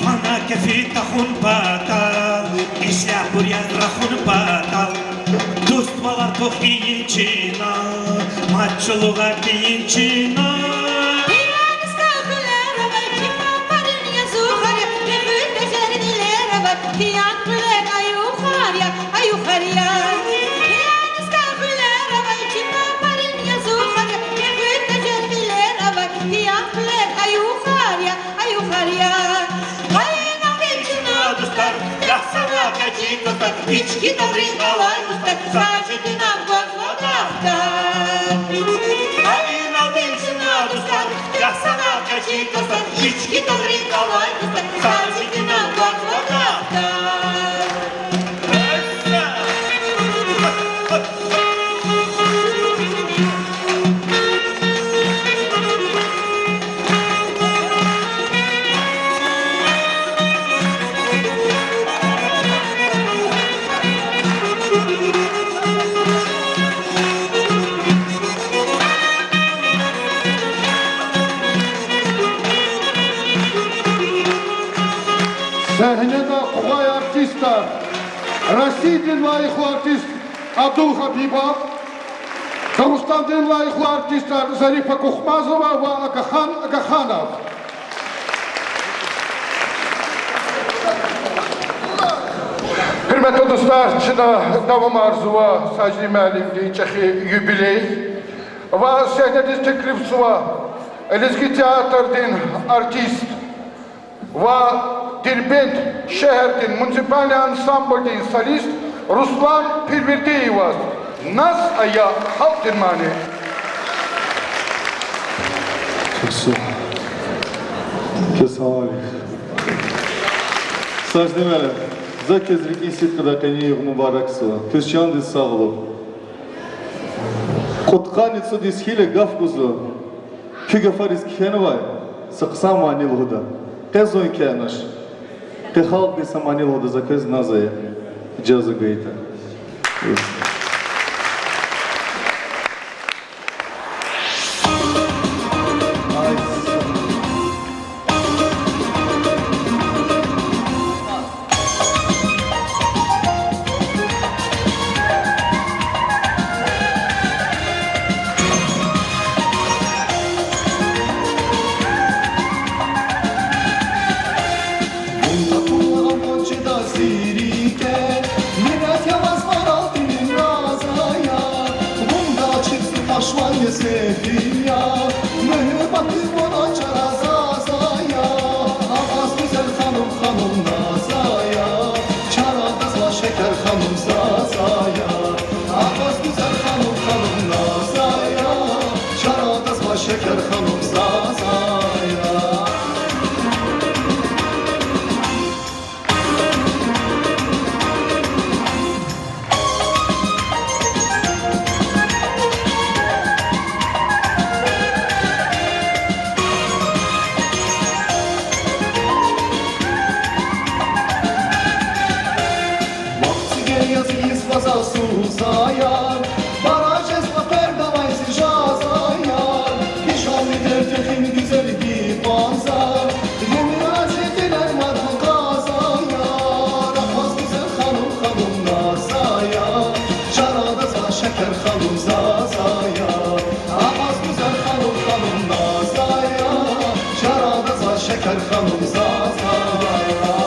Вуна кефи тахун патал, ислягьбур яз рахун патал, дуствал артух ийин чина, мад чӀулав тийин чина. Пиян иска гъуьлер авай, чи папарин язухар я, муькуь тежер гъилер авай, пиян гъуьлер аюхар я, аюхар я. Пиян иска гъуьлер авай, чи папарин язухар я, муькуь тежер гъилер авай, пиян гъуьлер аюхар я, аюхар я. Къайи налди чна, дустар, яхцӀурни кӀвачи тостар, ичкидалрин алай устар, Сажидинан гваз ва дафтар. Къайи налди чна, дустар, яхцӀурни кӀвачи тостар, ичкидалрин алай устар, Сажидинан гваз ва дафтар. Сегьнеда къугъвай артистар, Россиядин лайихлу артист Абдулхабибов, Дагъустандин лайихлу артистар Зарифа Кухмазова ва Агахан Агаханов. Гьуьрметлу дустар, чна давамарзава Сажидин муаллимдин чӀехи юбилей ва сегьнедиз теклифзава лезги театрдин артист ва Дербент шегьердин муниципальный ансамбльдин солист Руслан Пирвердиеваз. Наз ая халкьдин мани. Сажидин муаллим, за квез рикӀин сидкьидай къенин югъ мубаракзава. Квез чандин сагълугъ. Кьудкъанни цӀуд йис хьайила гаф гузва. Куь гафариз кхьенвай са хъсан мани лугьуда. Къе зун кхьенач. Къе халкьдиз са мани лугьуда, за квез наз ая. Ижаза гайитӀа. Вахт цӀигел яз ийиз кьазва заз аяр, пара жезва пердавай зи жаз аяр, ишани дерт яхин гуьзелди кьванза, гьуьмуьр ази тилер мадни кьаз аяр, акваз гуьзел ханум, ханум наз аяр, чарада заз шекер ханум заз аяр, акваз гуьзел ханум, ханум наз аяр, чарада заз шекер ханум заз аяр.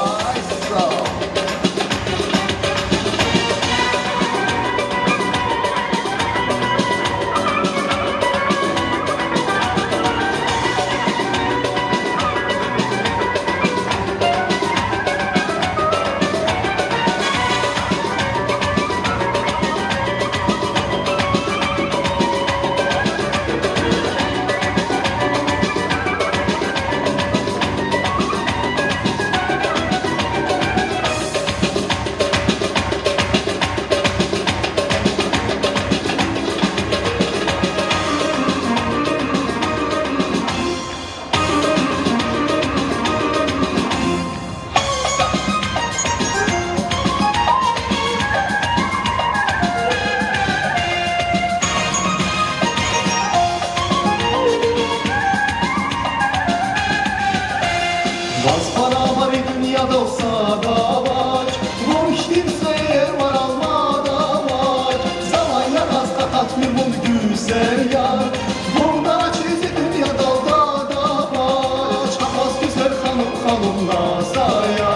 Сад авач, вун хьтин сер варалмад авач, залай ягъаз къакъатмир вун, гуьзел яр. Вун ачиз и дуьньядал дад авач, акъваз гуьзел ханум, ханум Назая,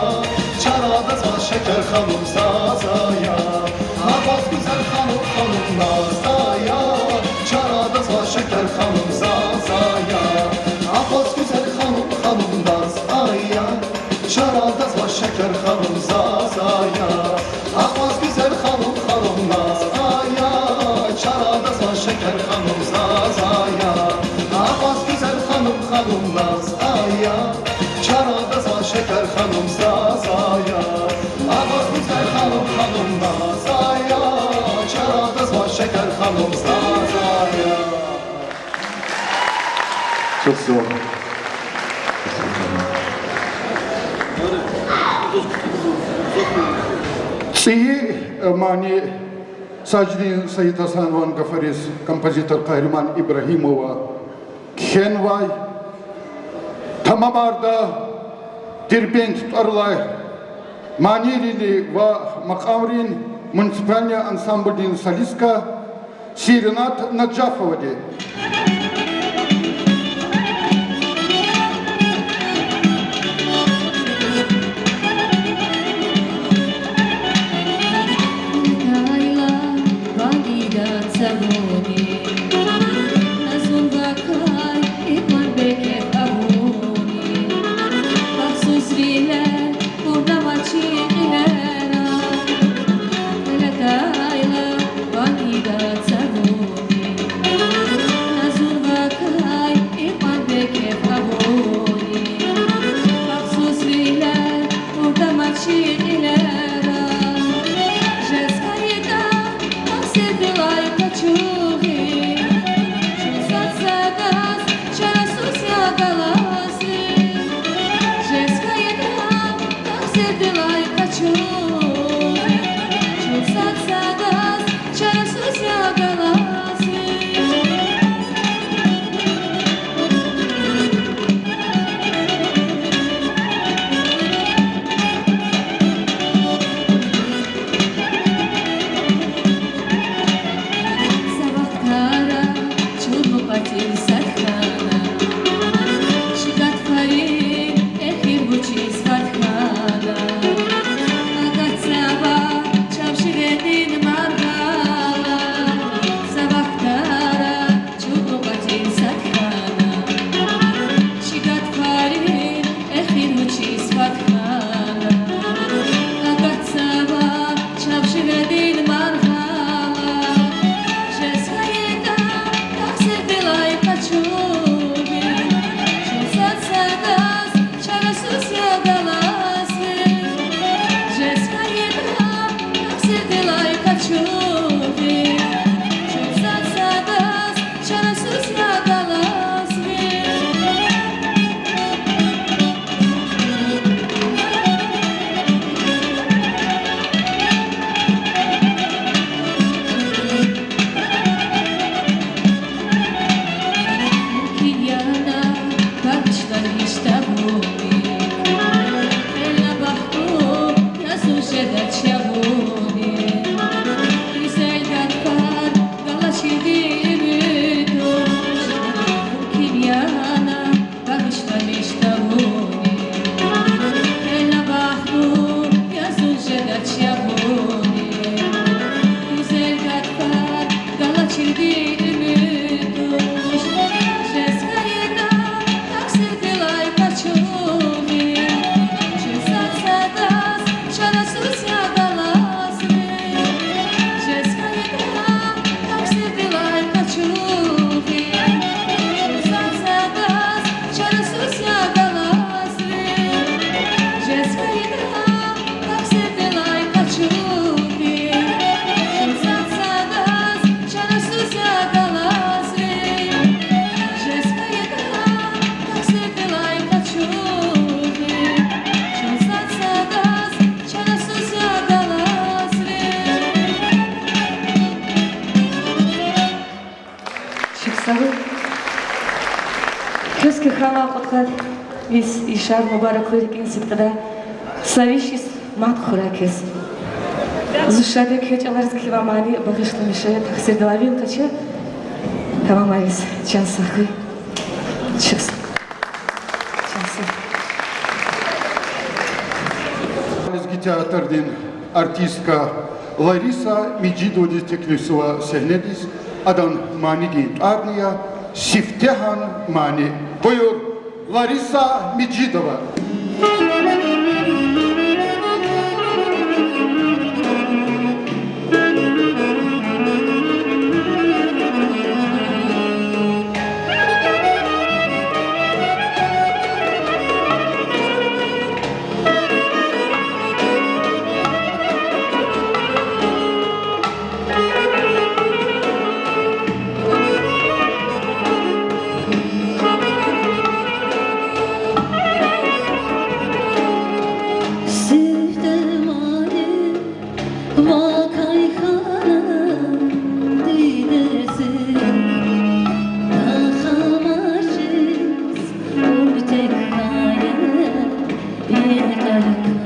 чарадаз ваз Шекер ханум Зазая. Акъваз гуьзел ханум, ханум Назая, чарадаз ваз Шекер ханум Зазая. Акъваз гуьзел ханум, ханум Назая, чарадаз ваз Шекер ханум Зазая. Акъваз гуьзел ханум, ханум Назая, чарадаз ваз Шекер ханум Зазая. Акъваз гуьзел ханум, ханум Назая, чарадаз ваз Шекер ханум Зазая. Акъваз гуьзел ханум, ханум Назая, чарадаз ваз Шекер ханум Зазая. Чухсагъул. ЦӀийи, э, мани Сажидин Саидгьасанован гафариз композитор Къагьриман Ибрагьимова кхьенвай. Тамамарда Дербент тӀвар алай манийрин ва макьамрин муниципальный ансамблдин солистка Сиринат Наджафовади. Чухсагъул. Квез кхьенвай кьудкъад йис, йисар мубараклу рикӀин сидкьидай. Са виш йис мад хьурай квез. Зун шад я квез чӀалариз кхьей мани багъишламиша, тахсирдалай вил къачу. Тамамайвиз чан сагъ хьуй. Чан сагъ. Лезги театрдин артистка Лариса Межидовадиз теклифзава сегьнедиз, адан манидин тӀварни я Сифтегьан мани. Буюр, Лариса Межидова. Сифте мани вакай хьана дидеди, тахамачиз умуд теккая, и кьаркьа.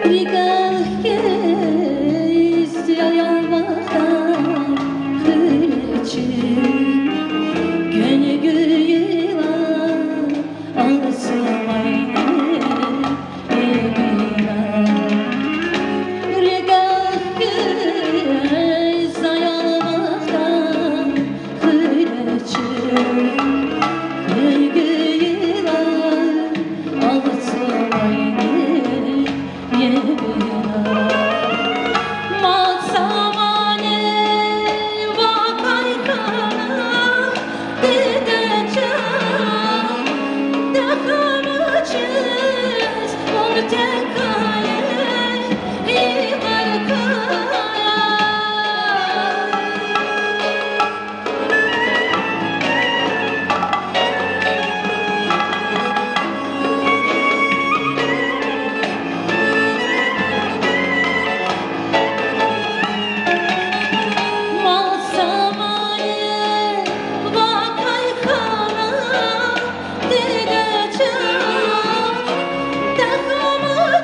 РикӀел хкиз я ялвахда хуьречи, куьн гуьйла алцумайни ибина. РикӀел хкиз я ялвахда хуьречи, куьн гуьйла алцумайни ибина. Мад са мани вакай хьана, диде чан, тахамачиз умуд теккая, и кьаркьа. Мад са мани вакай хьана, диде чан, тахама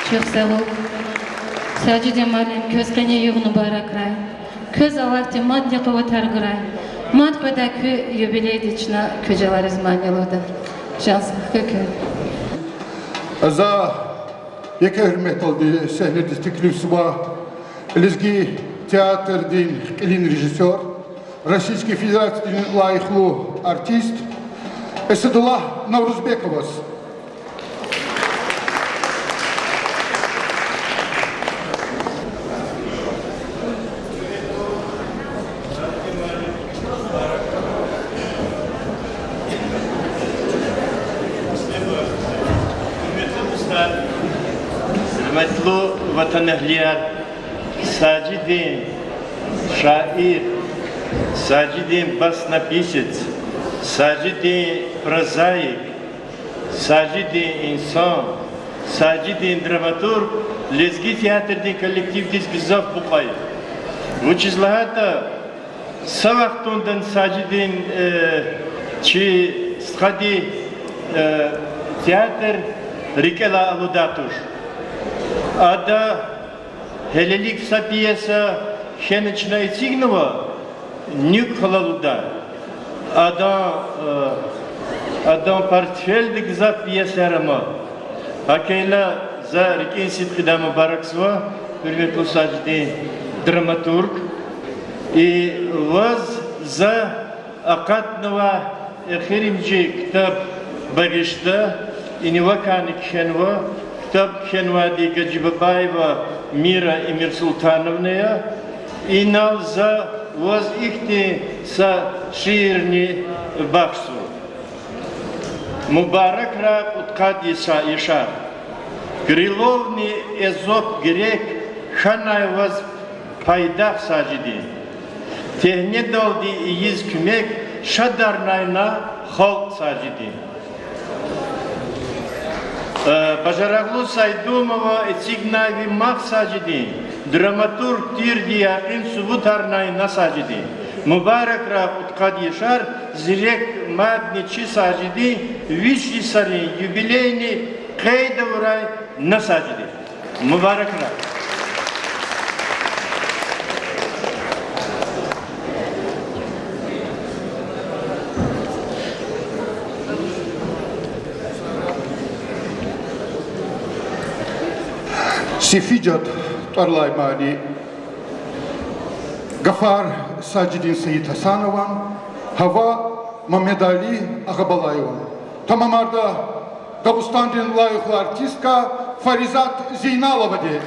Чухсагъул, Сажидин муаллим, квез къенин югъ мубаракрай. Квез Аллагьди мадни къуватар гурай. Мад къведай куь юбилейдиз чна куь желариз мани лугьуда. Чан сагъ хьуй квез. За еке гьуьрметалди сегьнедиз теклифзава лезги театрдин кьилин режиссёр, Российский Федерациядин лайихлу артист Эсадуллагь Наврузбековаз. Гьуьрметлу ватанэгьлияр, Сажидин шаир, Сажидин баснописец, Сажидин прозаик, Сажидин инсан, Сажидин драматург лезги театрдин коллективдиз гзаф мукьва я. Вучиз лагьайтӀа са вахтунда Сажидин, э, чи стхади, э, театр рикӀелай алудайди туш. Ада гьелелиг са пьеса кхьена чна эцигнава, нуькӀ хала лугьуда. Адан, э, адан портфельда гзаф пьесаяр ама. ГьакӀ хьайила за рикӀин сидкьидай мубаракзава, гьуьрметлу Сажидин драматург. И ваз за акъатнава эхиримжи ктаб багъишда, ина вакайни кхьенва, ктаб кхьенвайди Гаджибабаева Мира Эмирсултановна я. Инал за ваз ихьтин са шиирни бахшзава. Мубаракрай кьудкъад яша-, яшар. Крыловни Эзоп грек хьанай ваз пайдах, Сажидин. Тегьнедалди ийиз куьмек шадарнай на халкь, Сажидин. Э, бажарагълу Сайдумова эцигнай ви мах, Сажидин, драматург тирди якъин субутарнай на, Сажидин. Мубаракрай кьудкъад яшар, зирек мадни чи Сажидин виш йисарин юбилейни къейд авурай на, Сажидин. Мубаракрай. Сефижат тӀвар алай мани. Гафар Сажидин Саидгьасанован, гьава Мамедали Агъабалаеван. Тамамарда Дагъустандин лайихлу артистка Фаризат Зейналовади.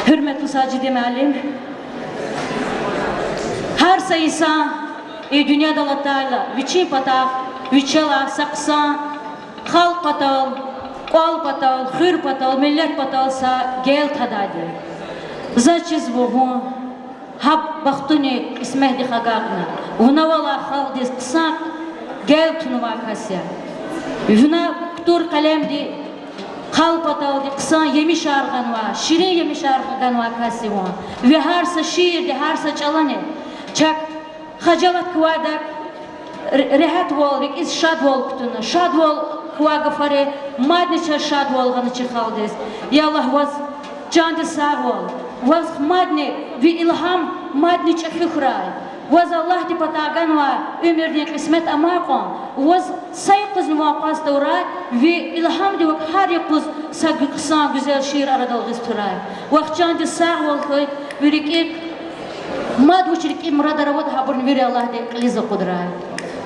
Гьуьрметлу Сажиде муаллим, гьар са инсан и дуьньядал атайла, вичин патав, вичелай са хъсан, халкь патал, кӀвал патал, хуьр патал, миллет патал са гел тадайди я. Заз чизва вун гьа бахтуни кьисметдихъ агакьна, вун авалай халкьдиз хъсан гел тунвай кас я. Вуна кутур къелемди халкь паталди хъсан емишар гъанвай, ширин емишар гъанвай кас я вун. Ви гьар са шиирди, гьар са чӀалани чак хажалат квайдак ре-, регьятвал, рикӀиз шадвал кутуна, шадвал квай гафари мадни чаз шадвал гъана чи халкьдиз. Я Аллагь, ваз чандиз сагъвал, ваз мадни ви илгьам мадни чӀехи хьурай. Ваз Аллагьди патай ганвай уьмуьрдин кьисмет амай кьван, ваз са юкъузни ван акъваз тавурай, ви илгьамдивай гьар юкъуз са гу-, хъсан гуьзел шиир арадал гъиз турай. Вахъ чандиз сагъвал хьуй, ви рикӀик мад вуч рикӀин мурадар аватӀа, гьабурни вири Аллагьди кьилиз акъудрай.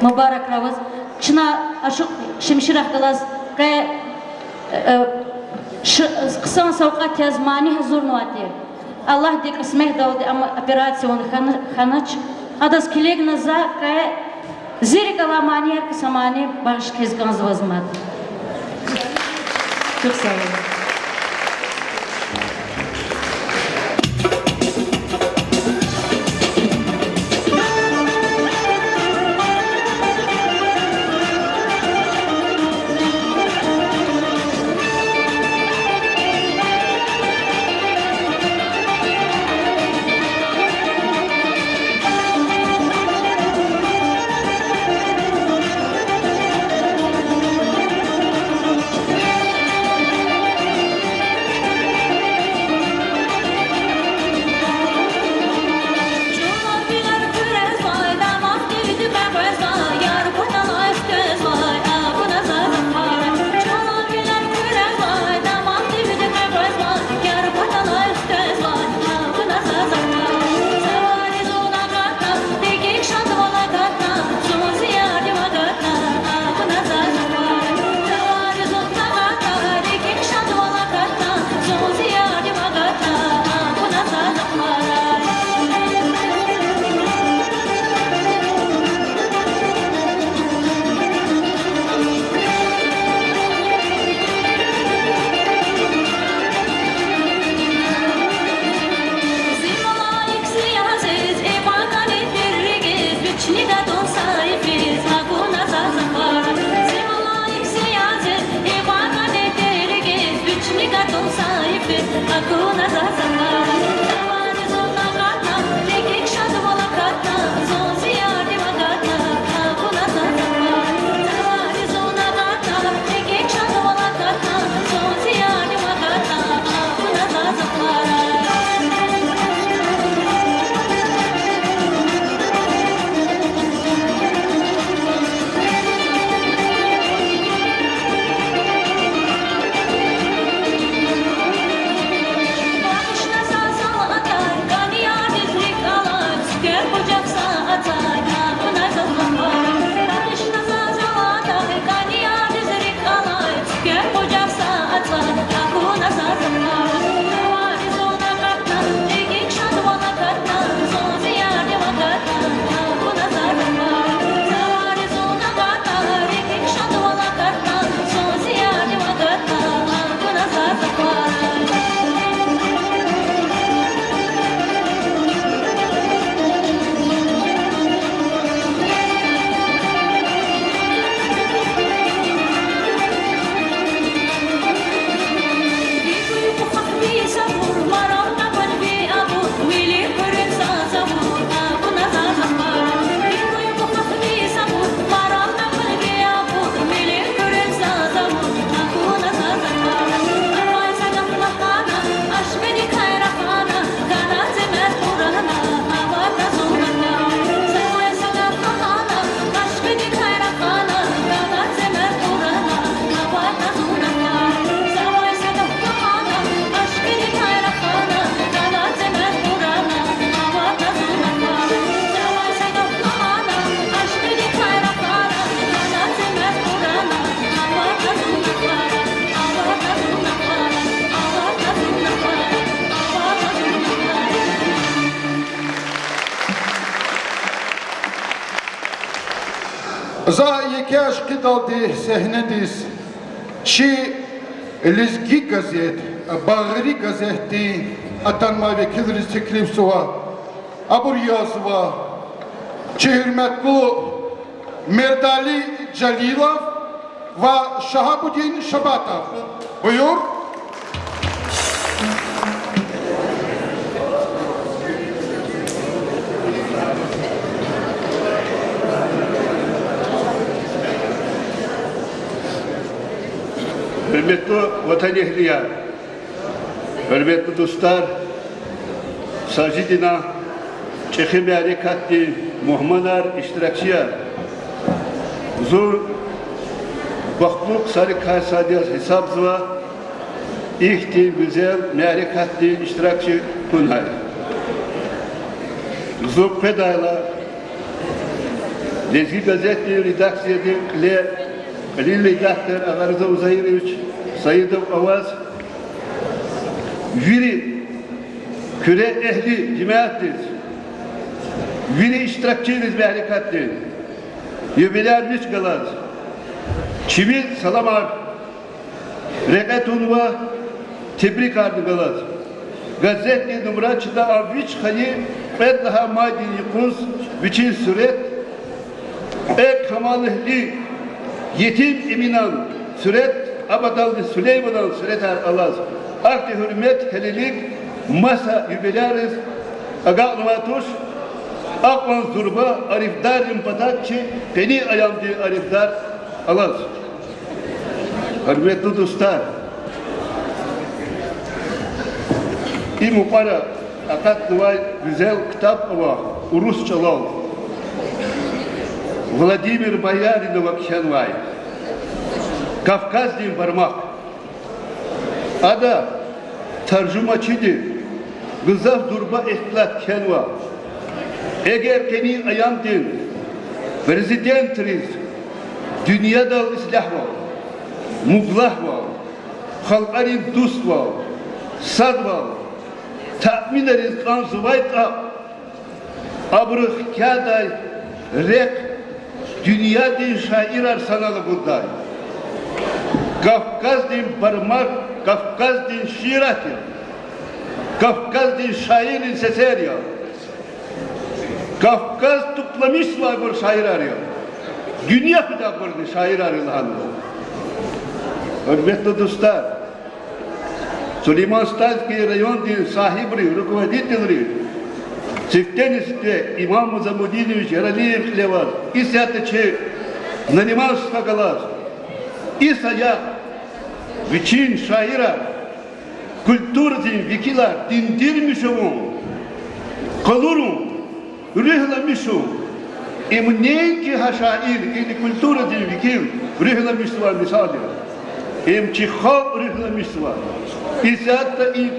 Мубаракрай ваз. Чна ашукь Шемширахъ галаз къе, э, ш-, хъсан савкьват яз мани гьазурнавай тир. Аллагьдин кьисметдалди ам операция авуна хьана-, хьанач. Адаз килигна за къе зи рикӀ алай манияр кса мани багъиш хъийиз кӀанзава заз мад. Чухсагъул. За еке ашкъидалди сегьнедиз чи Лезги газет, Багъри газетдин атанвай векилриз теклифзава. Абур язва: чи гьуьрметлу Мердали Жалилов ва Шагьабудин Шабатов. Буюр. Гьуьрметлу ватанэгьлияр, гьуьрметлу дустар, Сажидина чӀехи мярекатдин мугьманар, иштиракчияр! Зун бахтлу ксарикай сад яз гьисабзава ихьтин гуьзел мярекатдин иштиракчи хьунай. Зун къведайла, Лезги газетдин редакциядин кьиле кьилин редактор Агъариза Узаирович Саидов аваз, вири Куьре эгьли жемятдиз, вири иштиракчийриз мярекатдин, юбилярни галаз чими саламар рекье тунва, тебрикарни галаз. Газетдин нумра чна ам вич хайи кьвед лагьай майдин юкъуз вичин сурет, кьве камалэгьли Етим Эминан сурет, абадалди Сулейманан суретар алаз. Ахьтин гьуьрмет гьелелиг маса юбилярриз агакьнавай туш, акьван зурба арифдаррин патав чи къенин аямдин арифдар алаз. Гьуьрметлу дустар, и мукьвара акъатнавай гуьзел ктаб ава урус чӀалал. Владимир Бояринова кхьенвай Кавказдин бармак. Ада таржумачиди гзаф зурба ихтилат кхьенва. Эгер къенин аямдин президентриз дуьньядал ислягьвал, мублагьвал, халкьарин дуствал, садвал таъминариз кӀанзавайтӀа, абуру хкядай рехъ дуьньядин шаирар санал акъуддай. Кавказдин бармак Кавказдин шиират я, Кавказдин шаиррин сесер я. Кавказ тупламишзавайбур шаирар я. Дуьнья хуьдайбурни шаирар я лагьанва. Гьуьрметлу дустар, Сулейман-Стальский райондин сагьибри, руководительри, сифтени-сифте Имам Музамудинович Яралиев кьиле аваз, исятда чи Нариман стха галаз, и саягъ вичин шаирар, культурадин векилар диндирмиш авун, къалурун, руьгьламишун, им неинки гьа шаир или культурадин векил руьгьламишзавай мисал я, им чи халкь руьгьламишзавай. Исятда и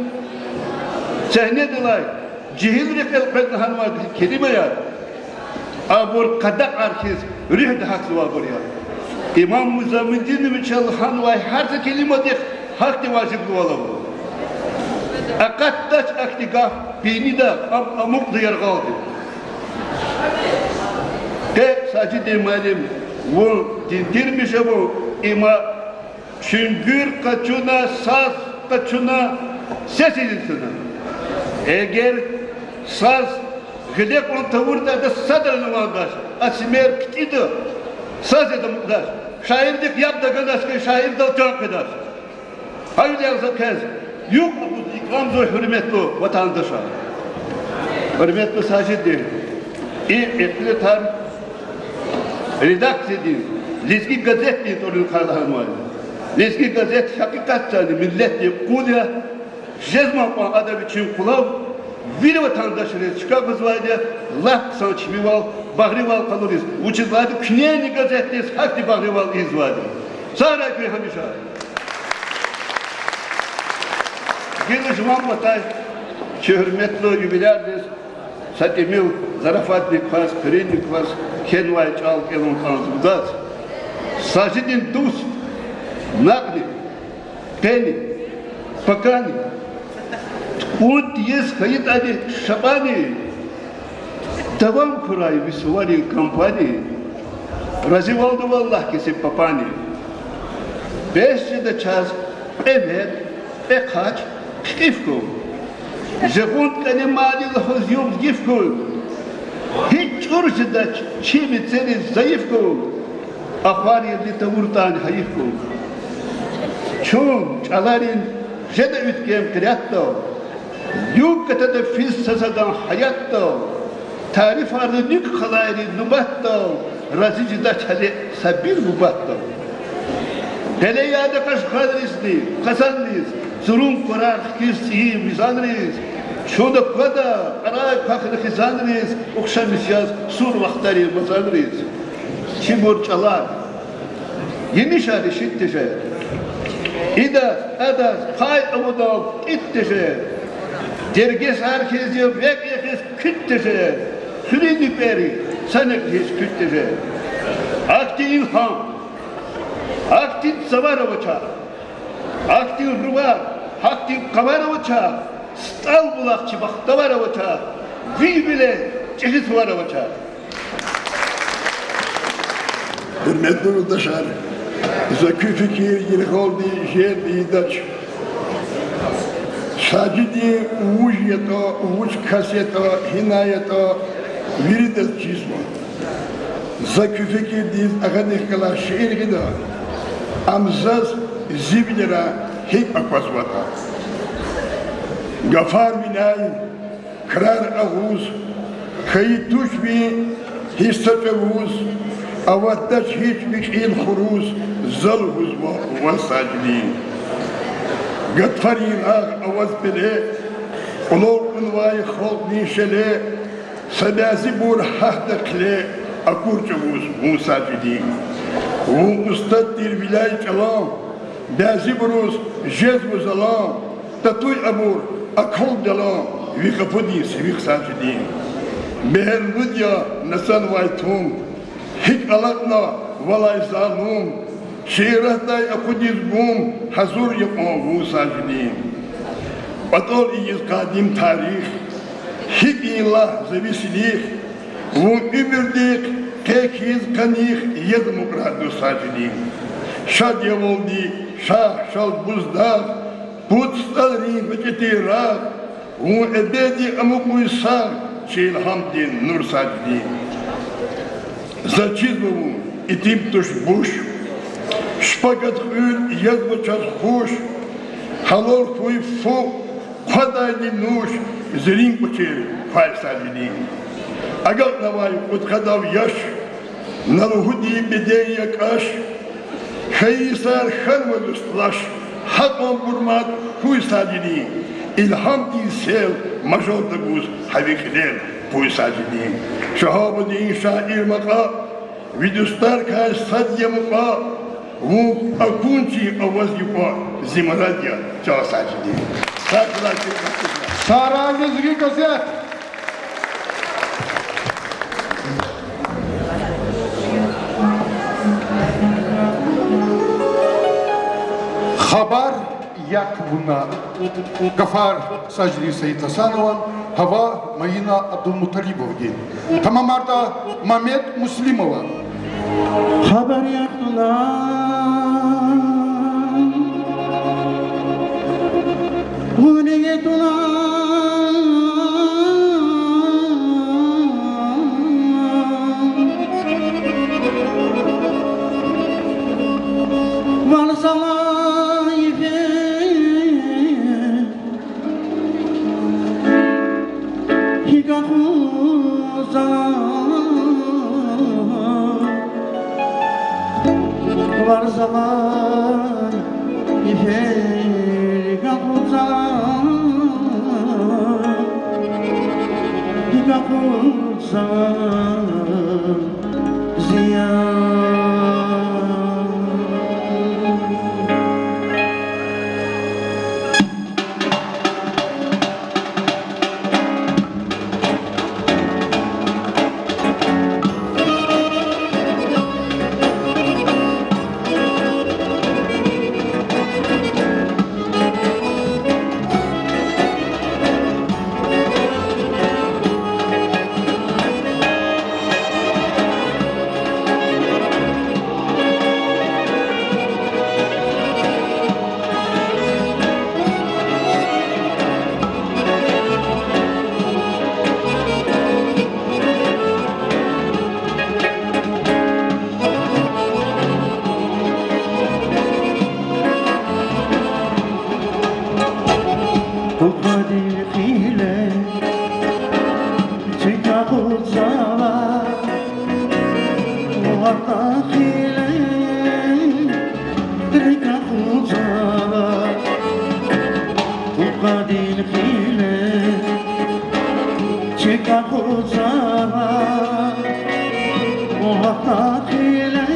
сегьнедилай жегьилрихъ элкъвез лагьанвай келимаяр абур къадагъар хьиз руьгьда гьатзавайбур я. Имам Музамудиновича лагьанвай гьар са келимадихъ гьахьтин важиблувал ава. Акъатдач ахьтин гаф бейнида, ам амукьда яргъалди. Къе, Сажидин муаллим, вун диндирмиш авун, има чуьнгуьр къачуна, саз къачуна, сес илисана. Эгер саз гъиле кьван тавуртӀа, ада садрани вандач, а симер ктӀида, саз яд амукьдач. Шаирдихъ яб таганач хьи, шаирдал чан къведач. Гьавиляй за квез юкь агъуз икрамзава, гьуьрметлу ватандашар. Гьуьрметлу Сажидди, и ихтилатар редакциядин, Лезги газетдин тӀварунихъай лагьанвайди. Лезги газет гьакъикъатдани миллетдин къул я, жезмай кьван ада вичин къулав вири ватандашриз чка гузвайди я, лап хъсан чимивал, багъривал къалуриз. Вучиз лагьайтӀа куьнени газетдиз гьахьтин багъривал ийизвайди я. Сагърай куьн гьамиша. Гила жуван патай чи гьуьрметлу юбилярдиз са тӀимил зарафатни кваз, куьруьнни кваз кхьенвай чӀал кӀелун кӀанзава заз. Сажидин дуст, накьни, къени, пакани, тукӀун тийиз хьайитӀани шапӀани, давам хьурай ви суварин кампани. Разивалда валлагь кесиб папани. Бес жеда чаз кьве векь, кьве хъач, кьиф хьун. Жагъун кӀанимани лугьуз югъ-йиф хьун. Гьич чӀур жедач чими цери зайиф хьун, ахварилди тавуртӀани гьайиф хьун. Чун, чӀаларин, жеда уьтквем къиратдал, югъ гатада физ са садан гьаятдал, тарифарни нуькӀ халайрин нубатдал, рази жедач гьеле са бир бубатдал. Гъиле яда къашгъанризни, къазанриз, цурун кварар хкиз цӀийи мизанриз, чун аквада кьарай квахьна хизанриз, ухшамиш яз сур вахтарин мазанриз. Чибур чӀалар, емишар ишит тежер. Идаз, адаз пай авудал кьит тежер. Дергесар хьиз я векь яхиз куьт тежер. Хуьруьн нуькӀвери санихъ жез куьт тежер. Ахьтин илгьам, ахьтин цавар авача, ахьтин рувар, ахьтин къавар авача, СтӀал булах чи бахтавар авача, винвиле чӀехи сувар авача. Гьуьрметлу юлдашар, за куь фикир йиргьалди жерди ийидач. Сажидин вуж ятӀа, вуч кас ятӀа, гьина ятӀа, виридаз чизва. За куь фикирдиз агъадихъ галай шиир гъида, ам заз зи вилера гьикӀ аквазватӀа. Гафар виляй, крар агъуз, хьайи туш ви гьич са чӀавуз, аватдач гьич ви кьил хуруз, за лугьузва ваз, Сажидин. Гатфарин рагъ аваз пеле, кьулал кьунвай халкьдин шеле, са бязибур гьахьда хъиле, акур чӀавуз вун, Сажидин. Вун устад тир виляй чӀалан, бязибуруз жезва залан, татуй абур акалдалан, ви къапудин сивихъ, Сажидин. Бегьерлуд я нацанвай тум, гьикӀ алатна валай залум, шииратдай акъудиз гум, гьазур я кьван вун, Сажидин. ПатӀал ийиз къадим тарих, гьикӀ ийин лагь за ви силих, вун уьмуьрдихъ къе хьиз къаних ез амукьрай дуст, Сажидин. Шадвалди Шагь Шалбуз дагъ, пуд СтӀалрин гъвечӀи тир рагъ, вун эбеди амукьуй сагъ, чи илгьамдин нур, Сажидин. Заз чизва вун итим туш, буш, шпагат кьуьл язва чаз хуш, гьалал хьуй фу, хъвадайди нуш, зи ринг кӀвачер квай, Сажидин. Агакьнавай кьудкъадав яш, на лугьуди беден я кӀаш, хьайи йисар хьанва дуст лаш, гьакьванбур мад хьуй, Сажидин. Илгьамдин сел мажал тагуз гьа ви кьилел къуй, Сажидин. Шагьабудин шаир Макьа, ви дустарикай сад я мукьва, вун акун чи аваз юкьва, зи мурад я чан, Сажидин. Сагърай чи. Сагърай, Лезги газет. Хабар як вуна. Гафар Сажидин Саидгьасанован, гьава Майина Абдулмуталибовадин. Тамамарда Мамед Муслимова. Хабар як вуна, вуна гьикӀ туна, варзалай йифен гьикӀ акъудзава, варзалай йифен гьикӀ акъудзава, гьикӀ акъудзава. Ватан хиле, рикӀ акъудзава, укъадин хиле, чиг акъудзава, ватан хиле,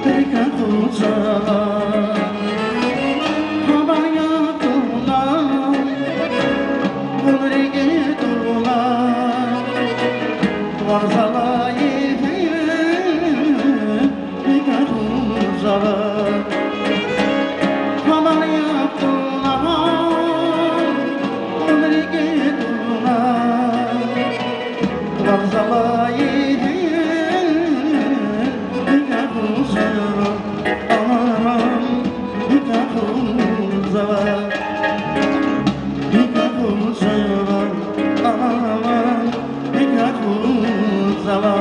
рикӀ акъудзава. Гьабар ятӀа, вун рикӀ ятӀа, варзава ифи, рикӀ акъудзава. Гьабар ятӀа, вун рикӀ ятӀа, варзава ифи, рикӀ акъудзава. Аман, аман, рикӀ акъудзава. РикӀ акъудзава, аман, аман, рикӀ акъудзава.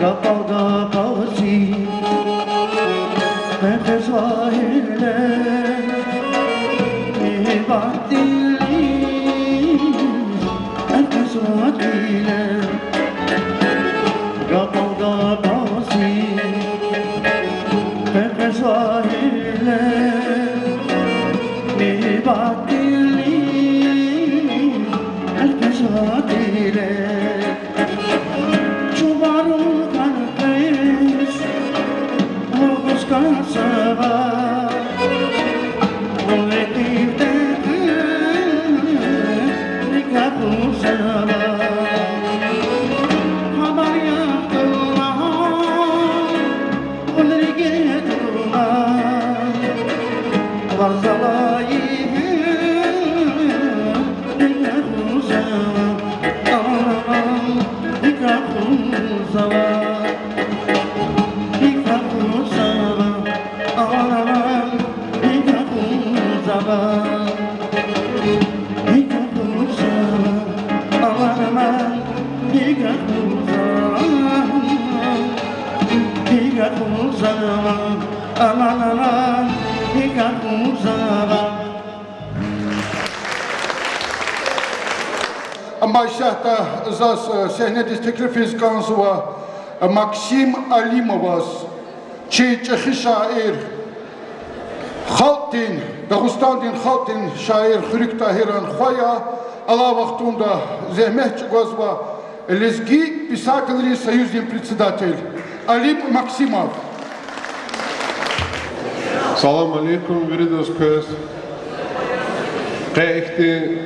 Гапалда калчи, къекъвезва гьуьлер, и батилиз, къекъвезва гьуьлер. Гапалда калчи, къекъвезва гьуьлер, и батилиз, къекъвезва гьуьлер. Чубарукай къвез лугьуз кӀанзава, вун рекьивди рикӀ акъудзава. Гьабар ятӀа, вун рикӀ ятӀа, варзава ифи, рикӀ акъудзава. Аман, аман, рикӀ акъудзава, рикӀ акъудзава, аман, аман, рикӀ акъудзава, рикӀ акъудзава, аман, аман, рикӀ акъудзава, рикӀ акъудзава, аман, аман, рикӀ акъудзава. Амма исятда заз, э, сегьнедиз теклифиз кӀанзава, э, Максим Алимоваз, чи чӀехи шаир, халкьдин, Дагъустандин халкьдин шаир Хуьруьг Тагьиран хва я, алай вахтунда зегьмет чӀугвазва Лезги писателрин союздин председатель Алим Максимов. Салам алейкум виридаз квез. Къе ихьтин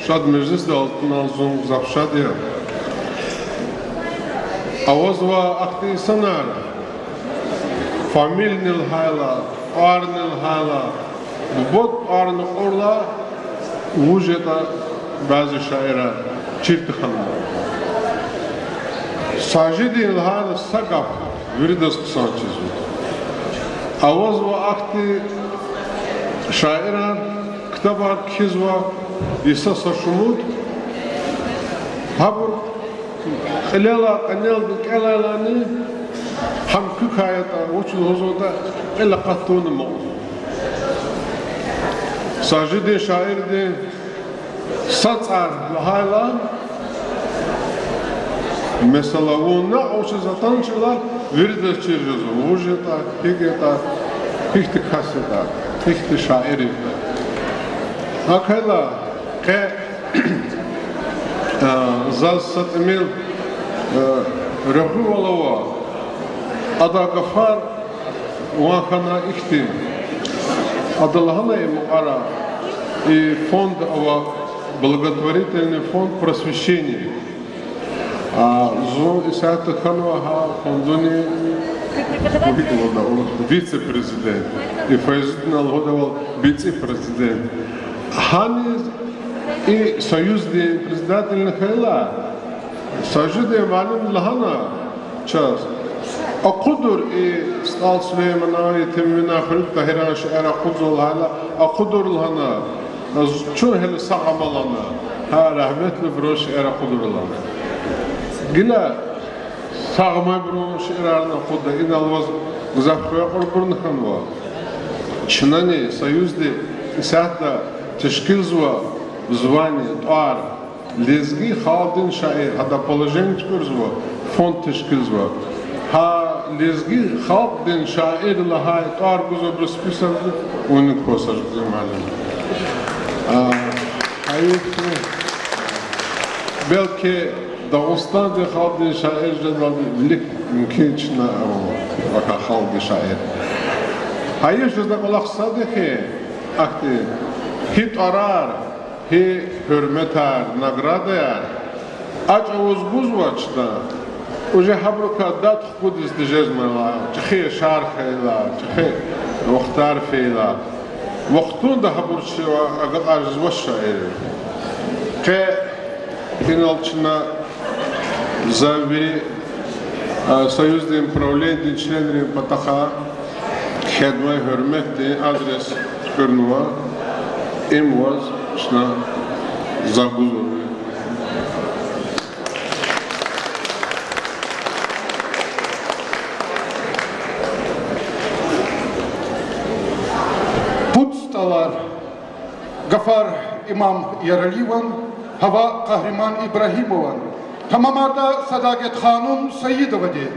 шад межлисда алтунал зун гзаф шад я. Авазва ахьтин инсанар, фамилияни лагьайла, тӀварни лагьайла, бубад тӀварни кьурла, вуж ятӀа бязи шаирар чирди хьанва. Сажидин лагьайла са гаф виридаз хъсан чизва. Авазва ахьтин шаирар, ктабар кхьизва, йиса са шумуд, гьабур кьилелай, къенелди кӀелайлани, гьам куькай ятӀа, вуч лугьузватӀа, кьил акъат тавуна амукьзава. Сажидин шаирдин са цӀар лагьайла, месела, вун накь вучиз атаначирла, виридаз чир жезва, вуж ятӀа, гьикӀ ятӀа, гьихьтин кас ятӀа, гьихьтин шаир ятӀа. ГьакӀ хьайила, къе, а, заз са тӀимил, а, регъуьвал ава, адан гафар ван хьана ихьтин. Ада лагьана и мукьвара, и фонд ава, благотворительный фонд просвещения. А, зун исятда хьанва гьа фондуни, гьикӀ лугьуда урусдал, Вице-президент. И Файзудина лугьудайвал вице-президент. Гьаниз и союздин председательни хьайила, Сажидин муаллимди лагьана чаз, акъудур и СтӀал Сулейманан, Етим Эминан, Хуьруьг Тагьиран шиирар акъудзава лагьайла, акъудур лагьана, чун гьеле сагъ ама лагьана, гьа рагьметлубурун шиирар акъудур лагьана. Гила сагъ амайбурун шиирарни акъудда, инал ваз гзаф хиве кьурбурни хьанва. Чнани союзди исятда тешкилзава звание, тӀвар, лезги халкьдин шаир, гьада положение туькӀуьрзава, фонд тешкилзава. Гьа лезги халкьдин шаир лагьай тӀвар гузвайбурун списокда вуни ква, Сажидин муаллим. А, гьайиф, белки Дагъустандин халкьдин шаир жедалди вилик мумкин чна, а, вакай халкьдин шаир. Гьайиф, жезва кӀвалах сад я хьи, ахьтин гьи тӀварар, гьи гьуьрметар, наградаяр а чӀавуз гузвач чна, уже гьабурукай дад хкудиз тежезмайла, чӀехи яшар хьайила, чӀехи вахтар фейила, вахтунда гьабур чӀавуз агакьарзавач шаирри. Къе инал чна за вири, а, союздин правлениедин членрин патахъай кхьенвай гьуьрметдин адрес туькӀуьрнава, им ваз чна за гузва. Пуд СтӀалар. Гафар Имам Яралиеван, гьава Къагьриман Ибрагьимован. Тамамарда Садагет-ханум Саидовади.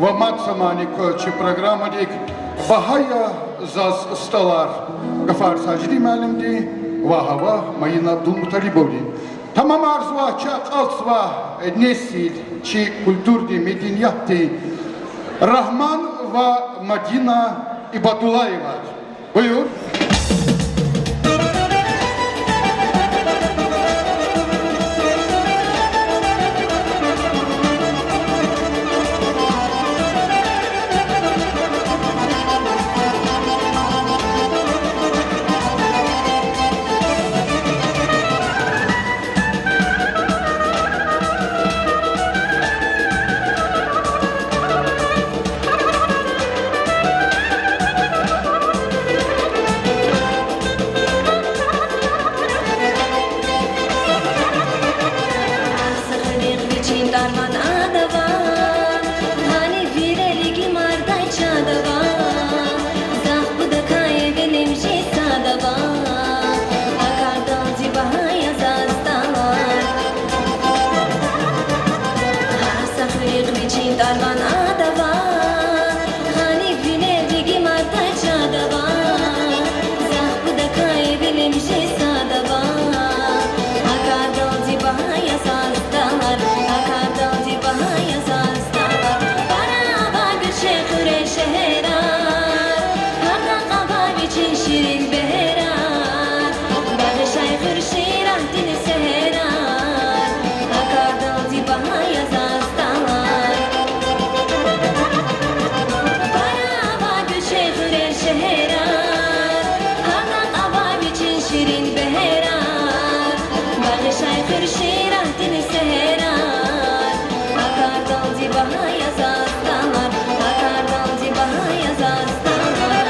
Ва мад са мани кваз чи программадик, Багьа я заз стӀалар, гафар Сажидин муаллимдин ва гьава Маина Абдулмуталибовадин. Тамамарзава чи акьалтзавай несил, чи культурадин, медениятдин Рагьман ва Мадина Ибадуллаевар. Буюр. Гьар са хуьнихъ вичин дарман ада ава, гьани вири рикӀи мардай чада ава, захъ пудакай вилим жи сада ава, а кардалди багьа я заз тӀалар. Гьар са хуьнихъ вичин дарман ада ава, гьани вири рикӀи мардай чада ава, захъ пудакай вилим жи сада ава, а кардалди багьа я заз тӀалар, а кардалди багьа я заз тӀалар. Пара ава гуьрчехуьрел шегьерар, гьарда ава вичин ширин бегьерар, багъишай хуьр шииратдин сегьерар, а кардалди багьа я заз тӀалар. Пара ава гуьрчехуьрел шегьерар, гьарда ава вичин ширин бегьерар, багъишай хуьр шииратдин сегьерар, а кардалди багьа я заз тӀалар, а кардалди багьа я заз тӀалар.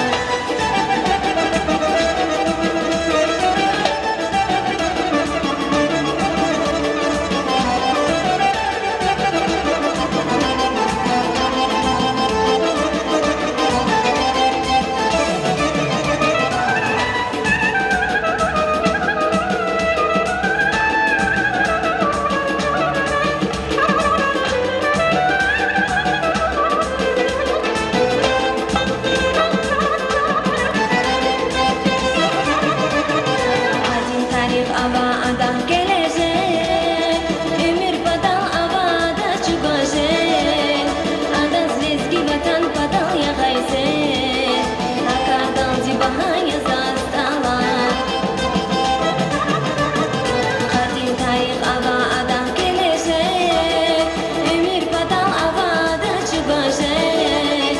Къадим тарих ава, адахъ гележек, уьмуьр патал ава адаз чӀугважек, адаз лезги ватан патал ягъай сес, а кардалди багьа я заз тӀалар. Къадим тарих ава, адахъ гележек, уьмуьр патал ава адаз чӀугважек,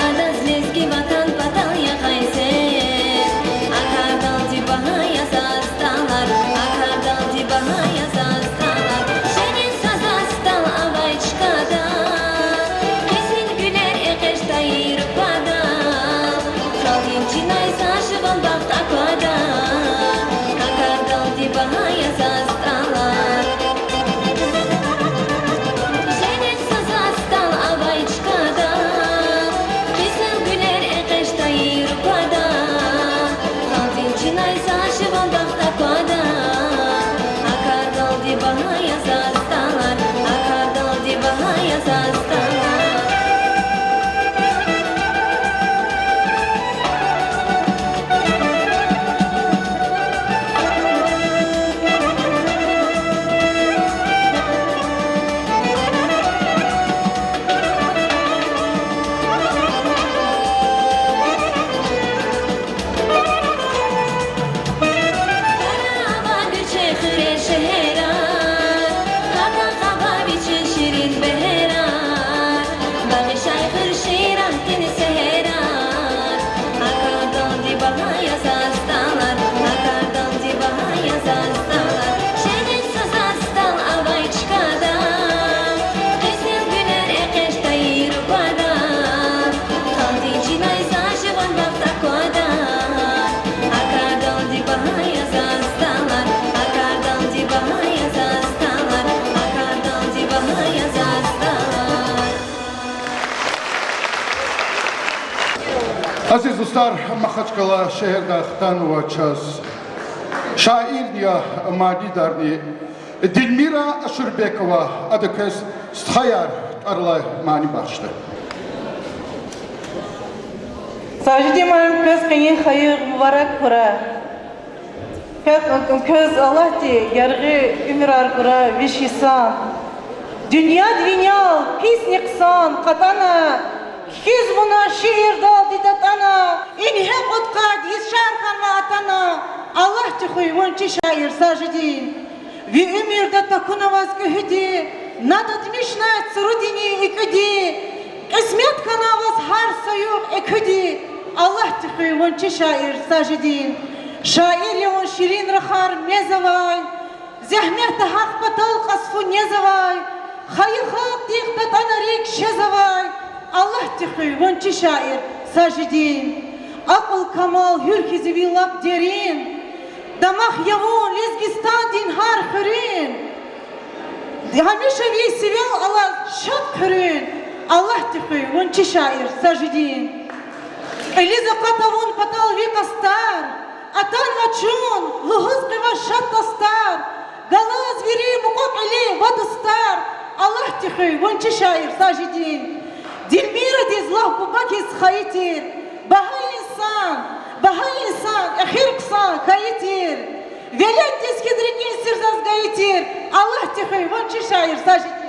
адаз лезги ватан патал ягъай сес, а кардалди багьа я заз тӀалар, а кардалди багьа я заз тӀалар. Женед са заз тӀал авай чкада, къизил гуьлер экъечӀдай руквада, халкьдин чинай са жуван бахт аквада, а кардалди багьа я заз тӀалар. Женед са заз тӀал авай чкада, къизил гуьлер экъечӀдай руквада, халкьдин чинай са жуван бахт аквада, а кардалди багьа я заз тӀалар, а кардалди багьа я заз тӀалар. Пара ава гуьрчехуьрел шегьерар, гьарда ава вичин ширин бегьерар, багъишай хуьр шииратдин сегьерар, а кардалди багьа я заз тӀалар, а кардалди багьа я заз тӀалар. Женед са заз тӀал авай чкада, къизил гуьлер экъечӀдай руквада, халкьдин чинай са жуван бахт аквада, а кардалди багьа я заз тӀалар, а кардалди багьа я заз тӀалар, а кардалди багьа я заз тӀалар. Азиз дустар, Махачкъала шегьердай хтанва чаз шаирни я, манидарни Дилмира Ашурбекова, ада квез Стхаяр тӀвар алай мани бахшда. Сажидин муаллим, квез къенин хайи мубарак хьурай. Квез, квез Аллагьди яргъи уьмуьрар гурай, виш йисан. Дуьньяд винел писни хъсан кьатӀана, кхьиз вуна шиирдалди датӀана, ингье кьудкъад йис шар хьанва атана, Аллагьди хуьй вун чи шаир, Сажидин. Ви уьмуьрда такуна ваз кӀуьгьуьди, на татмишна цурудини икӀуьди, кьисмет хьана ваз гьар са югъ экуьди, Аллагьди хуьй вун чи шаир, Сажидин. Шаир я вун ширин рахар мез авай, зегьметда гьахъ патал кьаз фу нез авай, хайи халкьдихъ датӀана рикӀ шез авай, Аллагьди хуьй вун чи шаир, Сажидин. Акьул-камал гьуьл хьиз я ви лап дерин, дамах я вун Лезгистандин гьар хуьруьн, гьамиша ви сивел алаз шад хъуьруьн, Аллагьди хуьй вун чи шаир, Сажидин. Кьилиз акъата вун патал ви къастар, атанва чун лугьуз къе ваз шад тастар, галаз вири мукьва-кьили ва дустар, Аллагьди хуьй вун чи шаир, Сажидин. Дильмирадиз лап буба хьиз хайи тир, багьа инсан, багьа инсан, эхир хъсан хьайи тир. Веледдиз хьиз рикӀин сир заз гайи тир, Аллагьди хуьй вун чи шаир, Сажидин.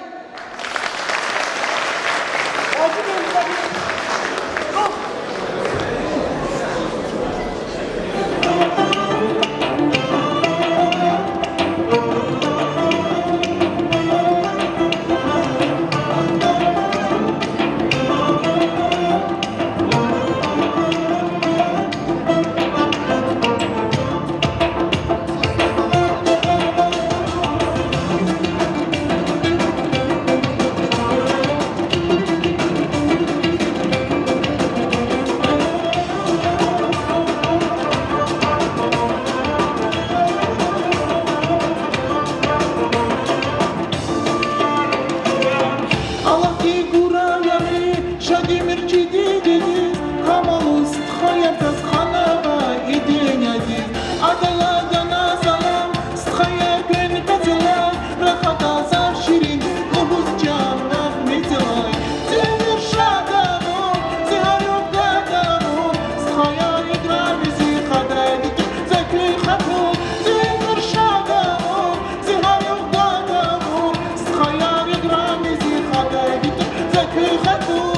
Аллагьди гурай яни шад уьмуьр чи дидедиз, камаллу стхаяр заз ханава и дуьньядиз. Адалай гана салам, стхаяр, квен къецелай, рахада заз ширин лугьуз чан ваз мецелай. Зи уьмуьр шад авун, зи гьар югъ гад авун, стхаяр, играми зи хадайди тур, за куь хатур. Зи уьмуьр шад авун, зи гьар югъ гад авун, стхаяр, играми зи хадайди тур, за куь хатур.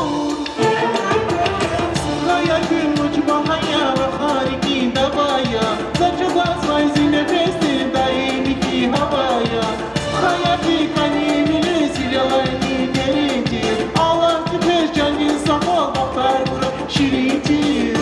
Стхаяр, куьн вуч багьа я, вахар рикӀин дава я, за чӀугвазвай зи нефесдин даим михьи гьава я. Стхаяр, ви кӀани милли силелайни дерин тир, Аллагьди квез чандин сагъвал, бахтар гурай, ширин тир.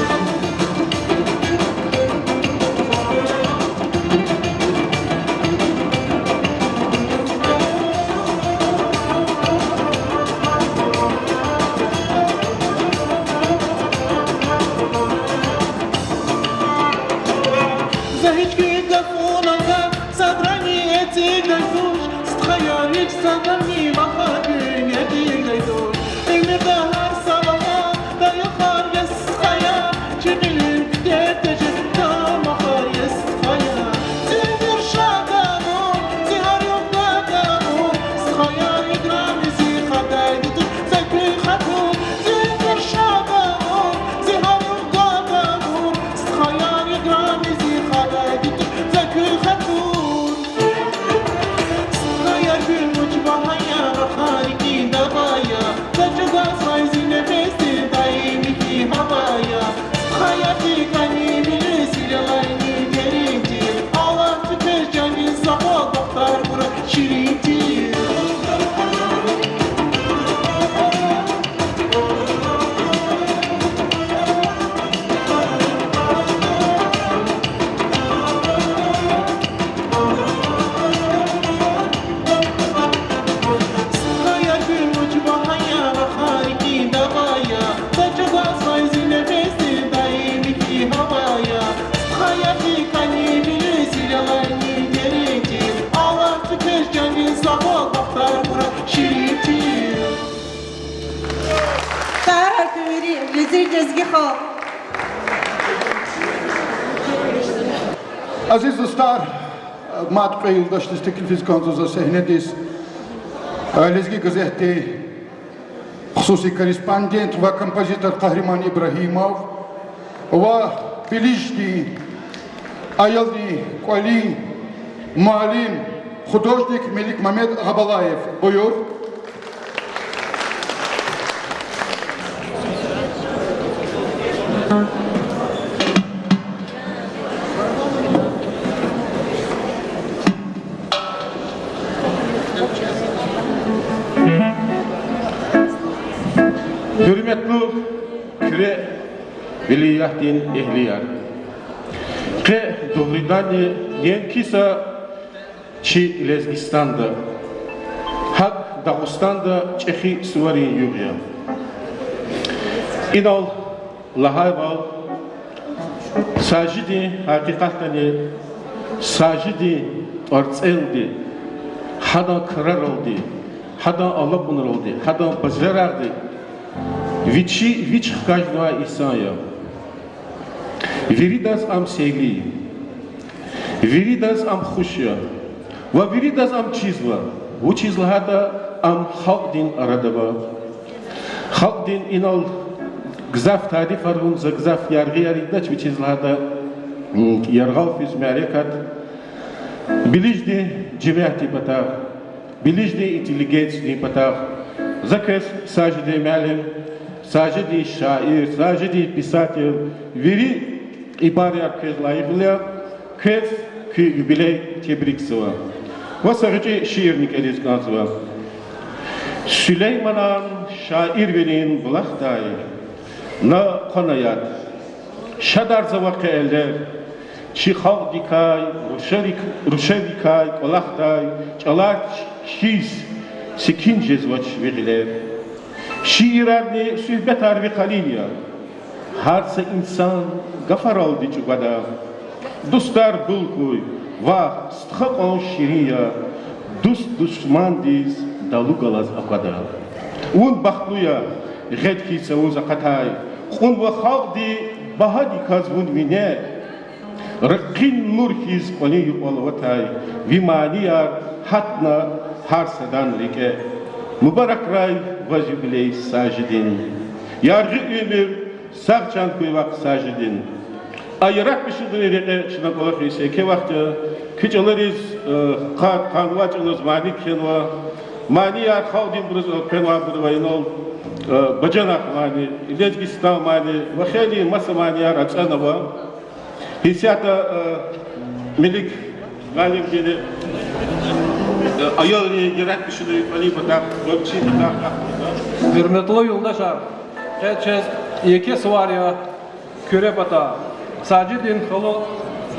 За гьич куь гафунал гьа садрани эцигдай туш, стхаяр, гьич садрани ваха дуьньядилай туш. Уьмуьрда гьар са вахар, даяхар я стхаяр, чи гъилер, дерт тежер, тамахар я стхаяр. Зи уьмуьр шад авун, зи гьар югъ гад авун, стхаяр, играми зи хадайди тур, за куь хатур. Зи уьмуьр шад авун, зи гьар югъ гад авун, стхаяр, играми зи хадайди тур, за куь хатур. Стхаяр, куьн вуч багьа я, вахар рикӀин дава я, за чӀугвазвай зи нефесдин даим михьи гьава я. Стхаяр, ви кӀани милли силелайни дерин тир, Аллагьди квез чандин сагъвал, бахтар гурай, ширин тир. Стхаяр, куьн вуч багьа я, вахар рикӀин дава я, за чӀугвазвай зи нефесдин даим михьи гьава я. Стхаяр, ви кӀани милли силелайни дерин тир, Аллагьди квез чандин сагъвал, бахтар гурай, ширин тир. Тарар куь вири, вири лезги халкь. Азиз дустар, мад кьве юлдашдиз теклифиз кӀанзава за сегьнедиз, э, Лезги газетдин хсуси корреспондент ва композитор Къагьриман Ибрагьимов. ва Билиждин аялрин кӀвалин муаллим, художник Меликмамед Агъабалаев. Буюр. Гьуьрметлу Куьре вилаятдин эгьлияр! Къе дугъриданни неинки са чи Лезгистанда, гьакӀ Дагъустанда чӀехи суварин югъ я. Инал лагьайвал, Сажидин, гьакъикъатдани, Сажидин тӀварцӀелди, гьадан краралди, гьадан алакьунралди, гьадан бажарагъди вичи вич хкажнавай инсан я. Виридаз ам сейли, виридаз ам хуш я ва виридаз ам чизва, вучиз лагьайтӀа ам халкьдин арада ава. Халкьдин, инал гзаф тарифар гун, за гзаф яргъияр ийидач, вучиз лагьайтӀа, м, яргъал физ мярекат Билиждин жемятдин патахъ, Билиждин интеллигенциядин патахъ. За квез Сажидин муаллим, Сажидин шаир, Сажидин писатель, вири ибараяр квез лайихлу я. Квез куь юбилей тебрикзава ва са гъвечӀи шиирни кӀелиз кӀанзава. Сулейманан шаирвилин булахдай на къванай яд, шадарзава къе элер, чи халкьдикай рушарик-, рушарикай кӀвалахдай чӀалар хьиз секин жезвач ви гъилер. Шиирарни суьгьбетар ви къалин я, гьар са инсан гафаралди чӀугвада. Дустар булхуй, вах, стха кьван ширин я, дуст душмандиз далу галаз аквада. Вун бахтлу я, гъед хьиз цавуз акъатай, кьунва халкьди багьадиказ вун вине. Ракъин нур хьиз кӀвалин юкьвал аватай ви манияр гьатна гьар садан рикӀе. Мубаракрай ваз юбилей, Сажидин! Яргъи уьмуьр, сагъ чан хьуй вахъ, Сажидин! А яратмишунрин рекье чна кӀвалахиз еке вахт я, куь чӀалариз, э, къад-къанвай чӀалаз мани кхьенва, манияр халкьдинбуруз элкъвенвайбур ава, инал, э, Бажанахъ мани, Лезгистан мани ва хейлин маса манияр ацӀанва. Гьисятда, э, Мелик муаллимдини, э, аялрин яратмишунрин кӀвалин патахъ, вичин патахъ. Гьуьрметлу юлдашар, къе чаз еке сувар я Куьре пата. Сажидин халу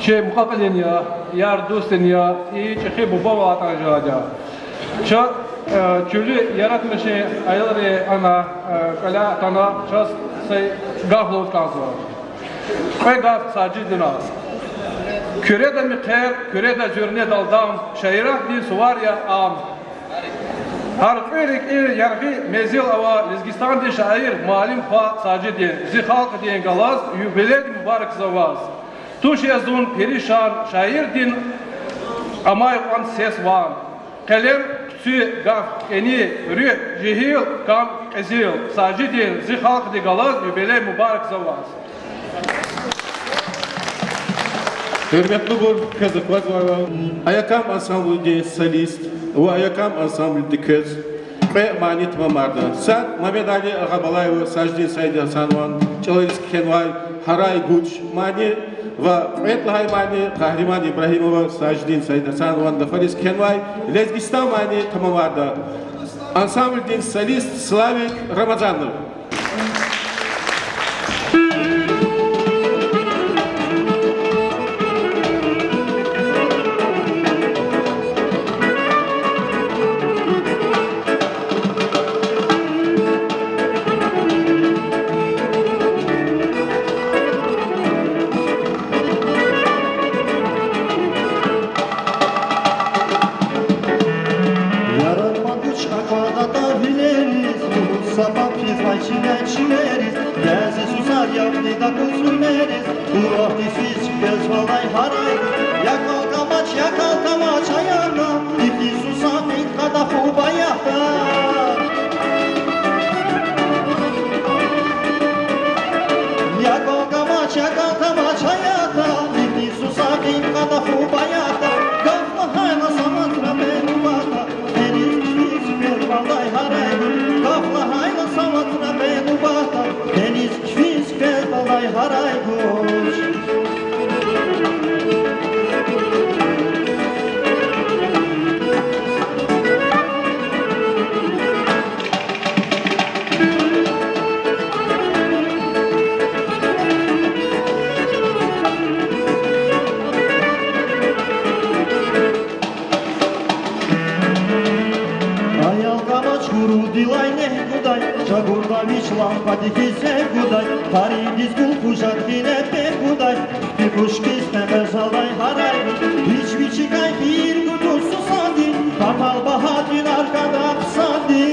чи мукьва-кьилин я, яр-дустдин я, и чӀехи бубавал атӀан жеда. Ча, э, чуьлви яратмишун аялри ана, э, кӀваляй атана, чаз са гаф лугьуз кӀанзава. Кьве гаф Сажидиназ. Куьреда мехъер, Куьреда зуьрнедал дам, шаиратдин сувар я ам. Гьар кьве рикӀин яргъи мензил ава Лезгистандин шаир, муаллим хва Сажидин. Зи халкьдин галаз юбилейди мубаракзава ваз. Туш я зун перишан шаирдин амай кьван сес ван. Къелем, хъуьцуь, гаф кӀани, руьгь жегьил, кам кьезил. Сажидин, зи халкьдин галаз юбилей мубаракзава ваз. Гьуьрметлубур, квез аквазвайвал, Аякам ансамблдин солист ва Аякам ансамблди квез кьве мани тамамарда. Сад Мамедали Агъабалаева Сажидин Саидгьасанован чӀалариз кхьенвай Гьарай гуж мани ва кьвед лагьай мани Къагьриман Ибрагьимова Сажидин Саидгьасанован гафариз кхьенвай Лезгистан мани тамамарда. Ансамблдин солист Славик Рамазанов. Яратмишун аквада вилериз, вуч себеб хьизвай чиле чилериз, бязи сусар ябни дакуз уьмериз, куьрехди сиз квез валай гьарай, я калкамач, я калкамач, аярна, ифи сусам ит къадафу баяхда. Я калкамач, я Рудилай негь гудай, жагурда вич лампади хьиз гудай, къаридиз гул къужад гьина бегь гудай, пипушкиз къекъвезвайди гьарай, вич вичикай хийир гудай сусанди, патал багьа тӀуьнар кӀанда хъсанди.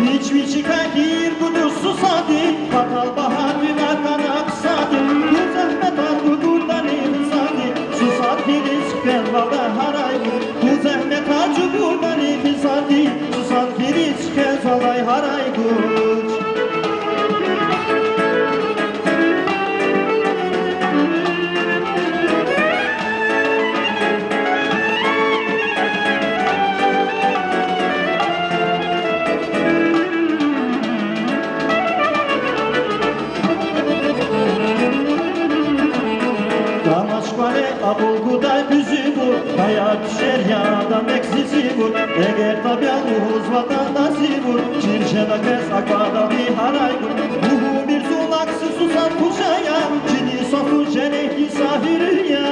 Вич вичикай хийир гудай сусанди, патал багьа тӀуьнар кӀанда хъсанди, куь зегьметар гугудани хъсанди, сусан хьириз хквезвайди гьарай гуч, куь зегьметар гугудани хъсанди, сусан хьириз хквезвайди гьарай гуч. Тамаш кӀвале акьул гудай куьзуьбур, паяр тушир я адан эксизибур, эгер таб я лугьуз ватандазибур, чир жеда квез аквадалди гьарай гуч. Лугьумир зун акси сусан хъуш ая, чини сафу женнетдин са гьуьр я.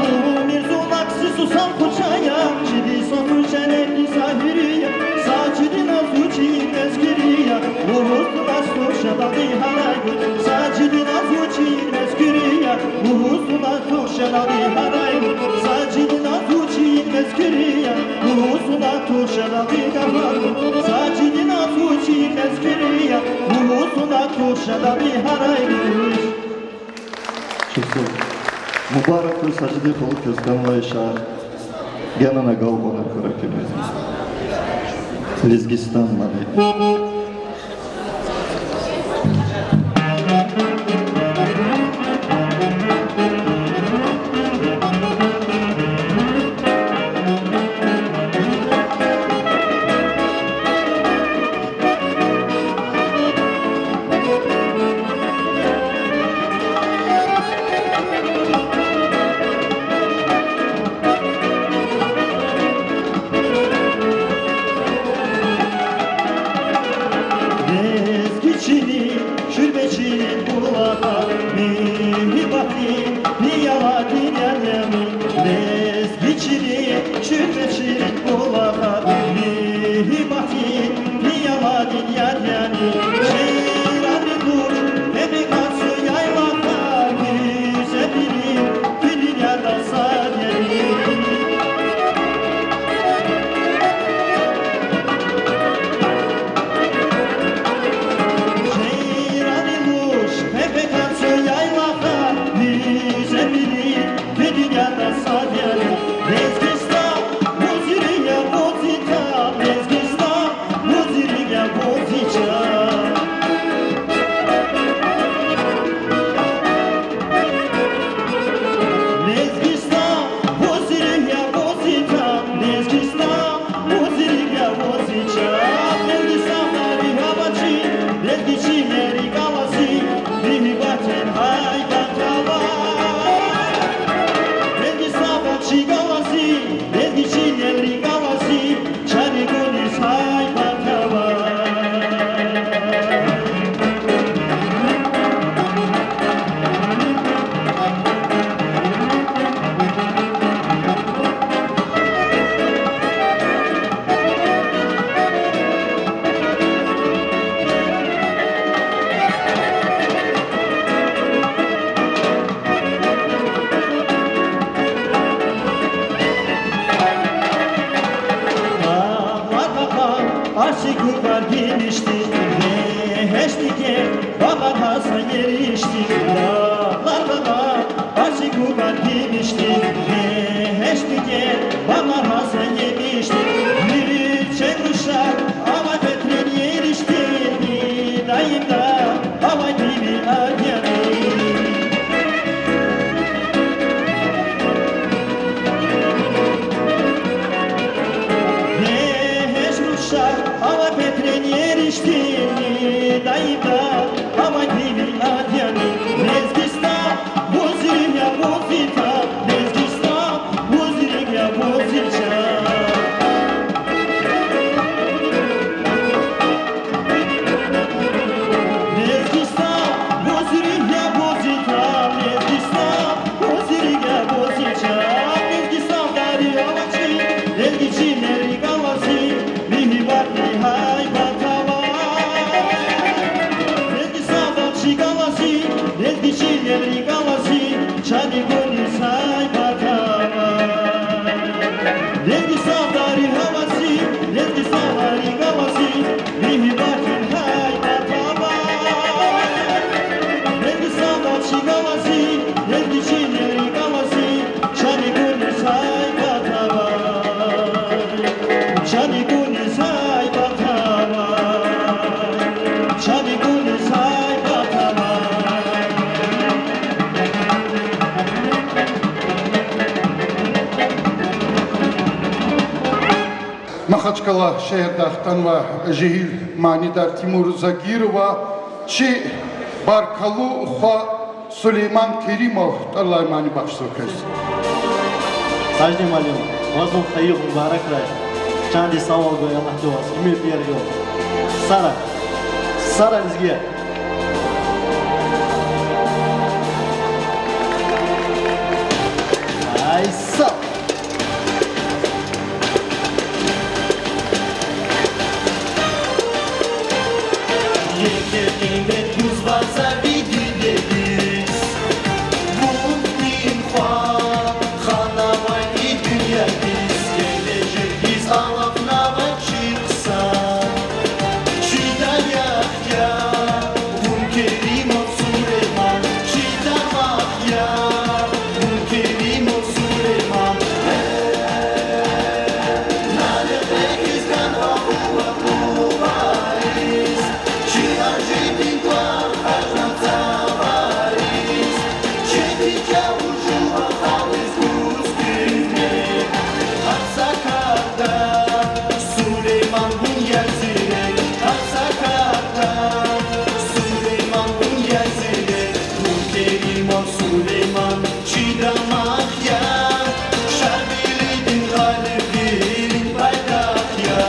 Лугьумир зун акси сусан хъуш ая, чини сафу женнетдин са гьуьр я, са чилин аз вуч ийин мез куьр я, лугьуз зун акси туш жедалди гьарай гуч, са чилин аз вуч ийин мез куьр я, лугьуз зун акси туш жедалди гьарай гуч, са чилин аз вуч ийин мез куьр я, лугьуз зун акси туш жедалди гьарай гуч, са чилин аз вуч ийин мез куьр я, лугьуз зун акси туш жедалди гьарай гуч. Чухсагъул. Мубарак хьуй, Сажидин халу, квез хьанвай шар. Генани агалкьунар хьурай куьне. Лезгистан мани. Лезги чилин, шуьрбе чилин булахар, муьгьуьббатдин пияладин яд яни, лезги чилин, шуьрбе чилин булахар, муьгьуьббатдин пияладин яд яни, шиирар лугьуз, гьекъикъатзавай яйлахар, гуьзел вилин, ви дуьньядал сад яни. Шиирар лугьуз, гьекъикъатзавай яйлахар, гуьзел вилин, ви дуьньядал сад яни. Лезгистан, вун зи рикӀ я, вун зи тан, Лезгистан, вун зи рикӀ я, вун зи чан. Лезгистан, вун зи рикӀ я, вун зи тан, Лезгистан, вун зи рикӀ я, вун зи чан. Лезгистан, вун зи рикӀ я, вун зи чан. Лезги чилел рикӀ алази, муьгьуьббатдин гьайбат ава. Лезгистан, вун зи рикӀ я, вун зи чан. Лезги чилел рикӀ алази, чаригуниз гьайбат ава. Дагълар кьакьан, аси кукӀвар гимишдин, бегьештдиз багъар гьасан еришдин. Дагълар кьакьан, аси кукӀвар гимишдин, бегьештдиз багъар гьасан еришдин. Вичин рушар авай петрен еришдин, даимда авай ви яд яни. Вичин рушар авай петрен еришдин, даимда авай ви яд яни. Лезгистан, вун зи рикӀ я, вун зи тан, Лезгистан, вун зи рикӀ я, вун зи чан. Лезгистан, вун зи рикӀ я, вун зи тан, Галази, эгечӀи галази, чани гуни сай патавай, чани гуни сай патавай, чани гуни сай патавай. Махачкъала шегьердай хтанвай жегьил манидар Тимур Загирова чи баркаллу хва Сулейман Керимов тӀвар алай мани бахшзава квез. Сажидин муаллим, ваз вун хайи югъ мубаракрай. Чандин сагъвал гвай, Аллагьди ваз уьмуьр тӀвар гуй. Сара, Сара лезги. Ай, са- Еке къимет гузвай за ви дидедиз, вун им хва ханавай и дуьньядиз, гележегдиз алахънавай чи хъсан. Чидай яхъ я вун, Керимов Сулейман, чидай мах я вун, Керимов Сулейман. Э, на рекье хьиз ганва къува къувариз, чи ажидин тӀвар хажна цавариз, четин чӀавуз жува халкьдиз гуз куьмек. Гьар са карда Сулейман вун я зирек, гьар са карда Сулейман вун я зирек, вун Керимов Сулейман, чидай мах я, Шарвилидин гъалибвилин пайдах я.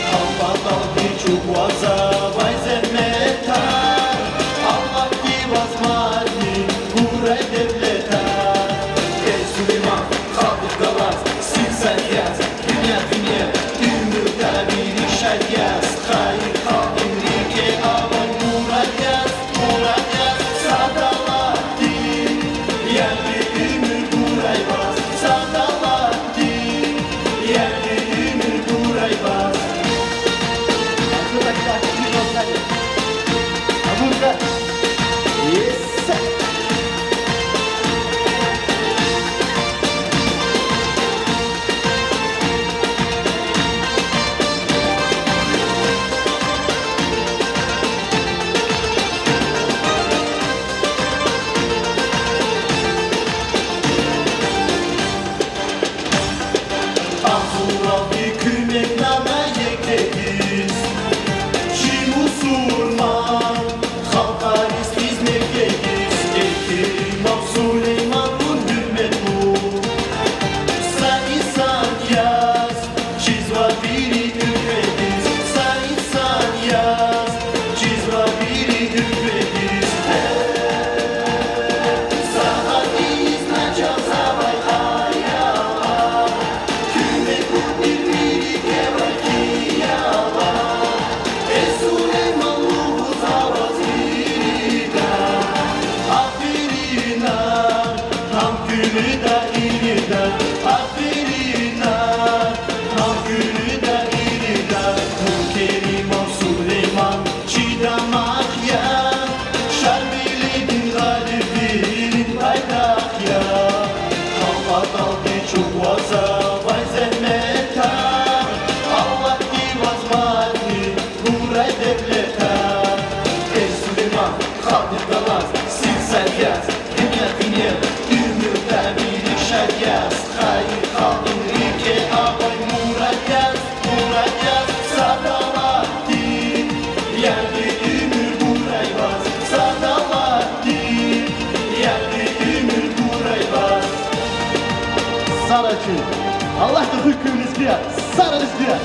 Гьам паталди чӀугвазвай зегьметар, Аллагьди ваз мадни гурай девлетар. Эй, Сулейман, халкьдихъ галаз, сив сад яз, дуьнья, дуьнья, уьмуьрда вири шад яз, хайи халкьдин рикӀе авай мурад яз, мурад яз, сад Аллагьди, ярли уьмуьр гурай ваз, сад Аллагьди, ярли уьмуьр гурай ваз. Агъзуралди куьмек нана екедиз, чи мусурман халкьариз хизмет кедиз, Керимов Сулейман вун гьуьрметлу са инсан яз чизва вири уьлкведиз, са инсан яз чизва вири уьлкведиз. Сагъ ийиз начагъзавай аялар, куьмек гуд тир вири квевай хиялар. Эй, Сулейман, лугьузва ваз ирида, аферинар, гьам куьлуьда ирида, аферинар, гьам куьлуьда ирида, вун Керимов Сулейман, чидай мах я, Шарвилидин гъалибвилин пайдах я. Гьам паталди чӀугвазвай зегьметар, Аллагьди ваз мадни гурай девлетар. Эй, Сулейман, халкьдихъ галаз, сив сад яз, дуьнья, дуьнья, уьмуьрда вири шад яз, хайи халкьдин рикӀе авай мурад яз, мурад яз, сад Аллагьди, ярли уьмуьр гурай ваз, сад Аллагьди, ярли уьмуьр гурай ваз. Сара чи, Аллагьди хуьй куьн лезгияр, Сара лезгияр.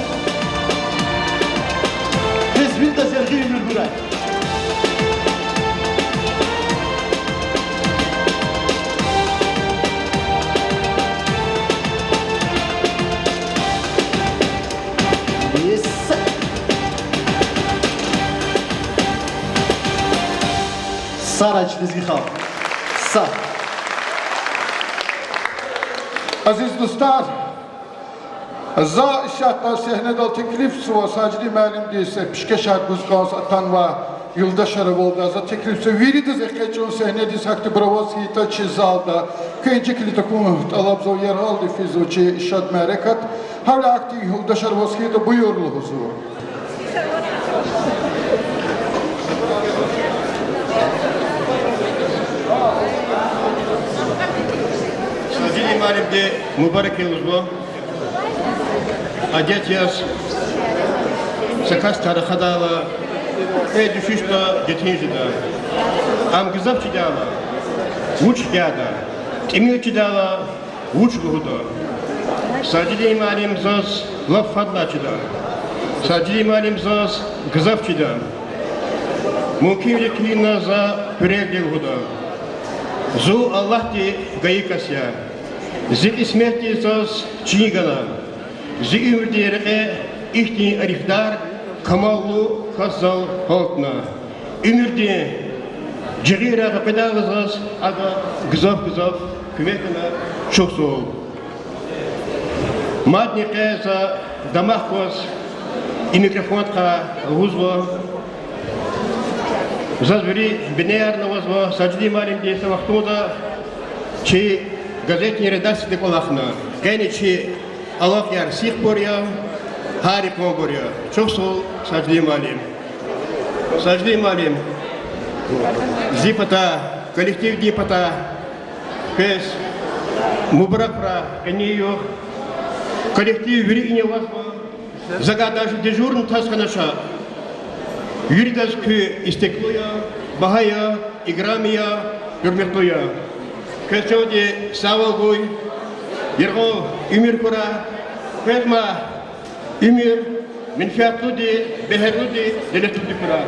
Квез виридаз яргъи уьмуьр гурай. Сара чи лезги халкь. Са. Азиз дустар, за исятда сегьнедал теклифзава Сажидин муаллимдиз пишкешар гуз кӀанз атанвай Юлдашар авалда, за теклифзава виридаз экъечӀун сегьнедиз, гьахьтинбур аваз хьайитӀа чи залда. Куьн инжиклу такун тӀалабзава, яргъалди физва чи шад мярекат. Гьавиляй ахьтин юлдашар аваз хьайитӀа, буюр лугьузва. Сажидин муаллимди мубарак я лугьузва. Адет яз, са кас тарихда ала, кьве дуьшуьшда четин жеда. Ам гзаф чидайла, вуч хкяда, тӀимил чидайла, вуч лугьуда. Сажидин муаллим заз лап фадлай чида. Сажидин муаллим заз гзаф чида. Мумкинвиле килигна за куьрелди лугьуда. Зун Аллагьди гайи кас я. Зи кьисметди заз чин гана. Зи уьмуьрдин рекье ихьтин арифдар, камаллу кас зал гьалтна. Уьмуьрдин жигъирай къекъведайла заз ада гзаф-гзаф куьмек гана, чухсагъул. Мадни къе за дамах кваз и микрофондихъ лугьузва. Заз вири бинеярни авазва, Сажидин муаллимди са вахтунда чи газетдин редакцияда кӀвалахна. Къени чи алакъаяр сихбур я, гьар йикъанбур я. Чухсагъул, Сажидин муаллим. Сажидин муаллим, зи патай, коллективдин патай квез мубаракрай къенин югъ. Коллектив вири ина авазва. Закай даже дежурный таз хьанач. Виридаз куьн истеклу я, багьа я, играми я, гьуьрметлу я. Квез чандин сагъвал гуй, яргъал уьмуьр хьурай, квез мад уьмуьр менфятлуди, бегьерлуди, девлетлуди хьурай.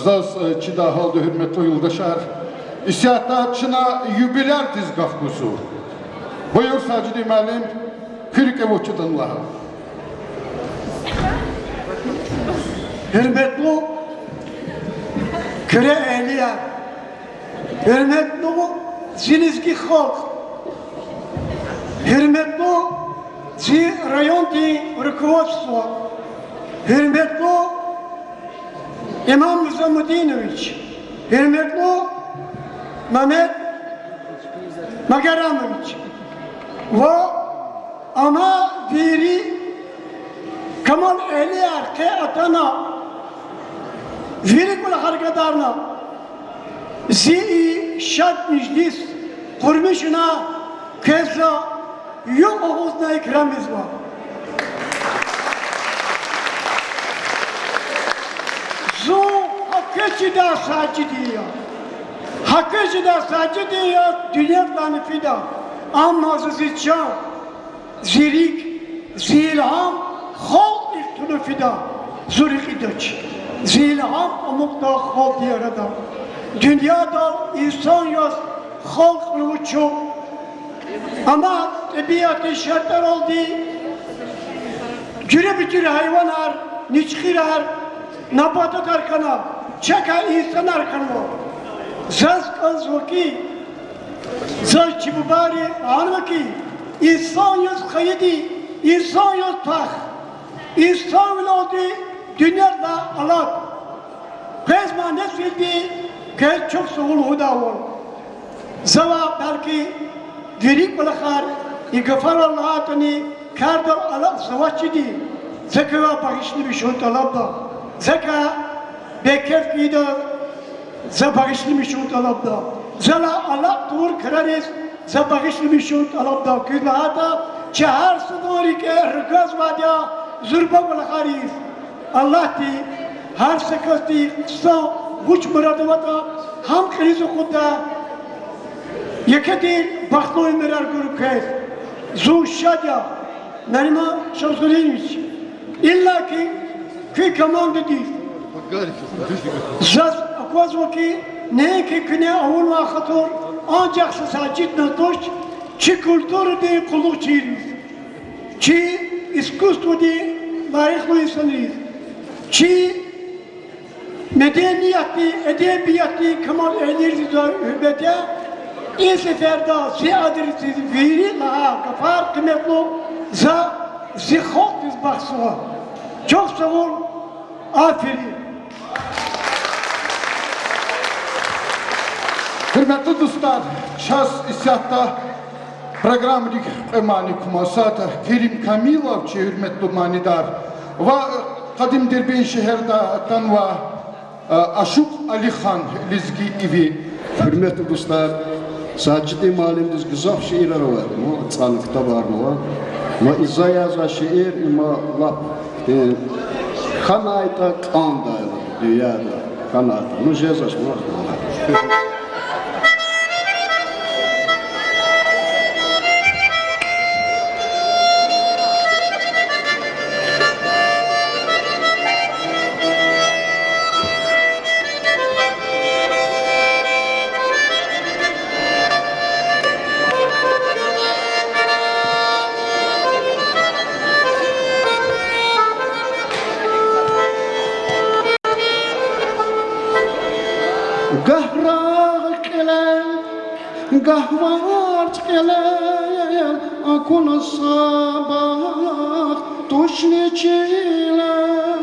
Заз чидай гьалда, гьуьрметлу юлдашар, исятда чна юбилярдиз гаф гузва. Буюр, Сажидин муаллим, куь рикӀе вуч ятӀа лагь. Гьуьрметлу Куьре эгьлияр, гьуьрметлу зи лезги халкь, гьуьрметлу зи райондин руководство, гьуьрметлу Имам Низамудинович, гьуьрметлу Мамед Магарамович ва амма вири камалэгьлияр къе атана, вири кӀвалахар гадарна, зи и шад межлис къурмишуна квез за юкь агъузна икрам ийизва. Зун гьа квез чидай Сажидди я. Гьа квез чидай Сажидди я, дуьньядилайни фида. Амма за зи чан, зи рикӀ, зи илгьам халкьдихъ туна фида. Зун рекьидач. Зи илгьам амукьда халкьдин арада. Дуьньядал инсан яз халкьни вуч я? Амма тӀебиатдин шартӀаралди жуьреба-жуьре гьайванар, ничхирар, набататар хьана, чакай инсанар хьанва. Заз кӀанзава хьи, заз чи бубайри лагьанва хьи, инсан яз хайиди, инсан яз твах, инсанвилелди дуьньядилай алад. Къвез мад несилди квез чухсагъул лугьудайвал. Завай, белки, вири кӀвалахар и гафарал лагьайтӀани, кардал алакьзавачирди, за квевай багъишламишун тӀалабда. Закай бейкеф хьайида, за багъишламишун тӀалабда. Залай алакь тавур крариз за багъишламишун тӀалабда. Куьз лагьайтӀа, чи гьар садан рикӀе ргазвайди я зурба кӀвалахар ийиз. Аллагьди гьар са касдин хъсан вуч мурад аватӀа, гьам кьилиз акъуддай. Еке тир бахтлу уьмуьрар гурай квез. Зун шад я, Нариман Шамсудинович, иллаки куь командадиз. Заз аквазва хьи, неинки куьне авунвай хатур анжах са Сажиддиз туш, чи культурадин къуллугъчийриз, чи искусстводин лайихлу инсанриз, чи медениятдин, эдебиятдин камалэгьлийриз гьуьрмет я. И сеферда зи адресдиз вири лагьай гафар, къиметлу, за зи халкьдиз бахшзава. Чухсагъул, аферин. Гьуьрметлу дустар, чаз исятда программадик кьве мани кумаз, сятда Керим Камилов, чи гьуьрметлу манидар, ва къадим Дербент шегьердай атанвай Ашукь Алихан, лезги иви. Гьуьрметлу дустар, Сажидин муаллимдиз гзаф шиирар авайди, ма цӀана ктабарни ава. Ма и за язавай шиир, има лап хьанайтӀа кӀандайла дуьньяда, хьанайтӀа. Ну, жезвач, ма. Гагь рагъ кьилел, гагь варз кьилел акуна са бахт, тушни чилел.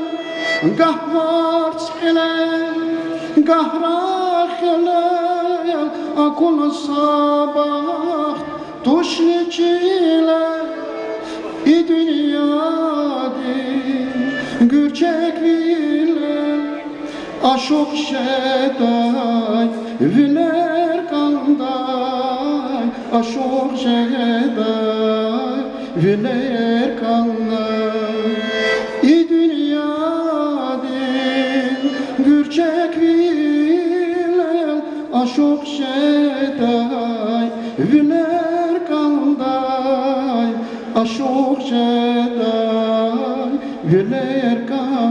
Гагь варз кьилел, гагь рагъ кьилел акуна са бахт, тушни чилел. И дуьньядин гуьрчегвилел ашукь жедай, вилер кӀандай, ашукь жедай, вилер кӀандай. И дуьньядин гуьрчегвилел ашукь жедай, вилер кӀандай, ашукь жедай, вилер кӀандай.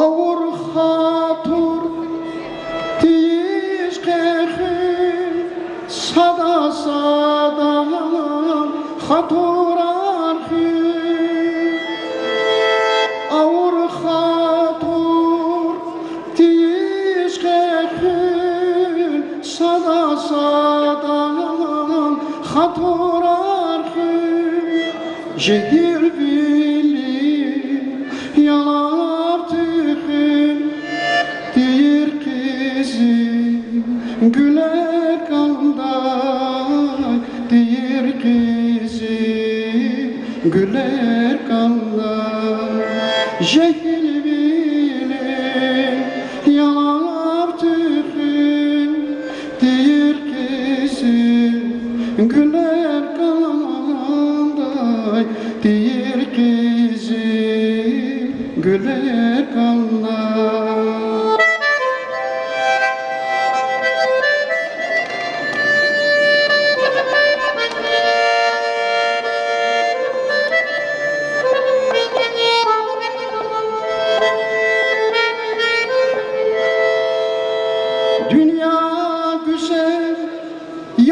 Авур хатур тийиз къе хуьн, сада-садан хатурар хуьн. Авур хатур тийиз къе хуьн, сада-садан хатурар хуьн. Жегьилвилин ялар туьхуьн, тийир къизил гуьлер кӀандай, тийир къизил гуьлер кӀандай. Жегьилвилин ялар туьхуьн, тийир къизил гуьлер кӀандай, тийир къизил гуьлер кӀандай. Дуьнья гуьзел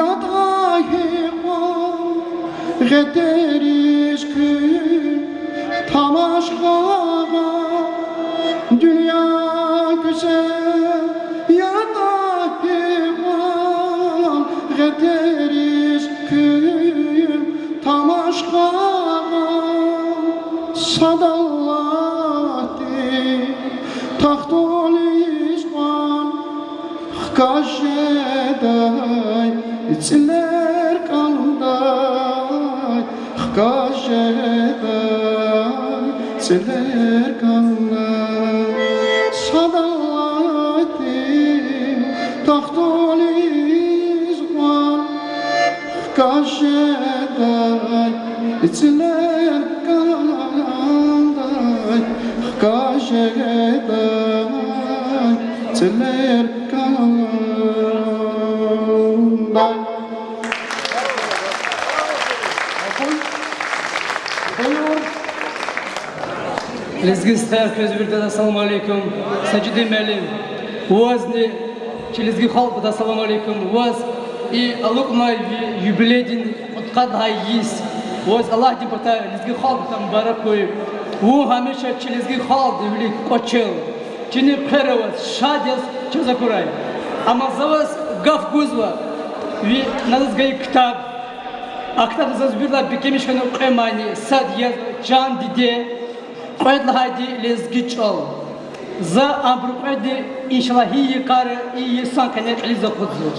яда гьикьван, гъетериз куьн тамаш гъагъа. Дуьнья гуьзел яда гьикьван, гъетериз куьн тамаш гъагъа. Сад Аллагьдин тахтуниз кьван хкаж жедай цӀилер кӀандай, хкаж жедай цӀилер кӀандай. Сад Аллагьдин тахтуниз кьван хкаж жедай цӀилер кӀандай, хкаж жедай цӀилер кӀандай. Лезги стхаяр, квез виридаз ассаламу алейкум. Сажидин муаллим, вазни чи лезги халкьдиз ассаламу алейкум. Ваз и алукьнавай ю-, юбилейдин кьудкъад лагьай йис Ваз Аллагьди патай, лезги халкьди патай мубарак хьуй. Вун гьамиша чи лезги халкьдин вилик кӀвачел, чини хъвер аваз, шад яз чаз акурай. Амма за ваз гаф гузва, ви на заз гайи ктаб. А ктабда заз виридалай бегьемиш хьана кьве мани, сад яз Чан диде, кьвед лагьайди Лезги чӀал. За абурун кьведни, иншаллагь, гьи йикъара, и йисан къене кьилиз акъудзава.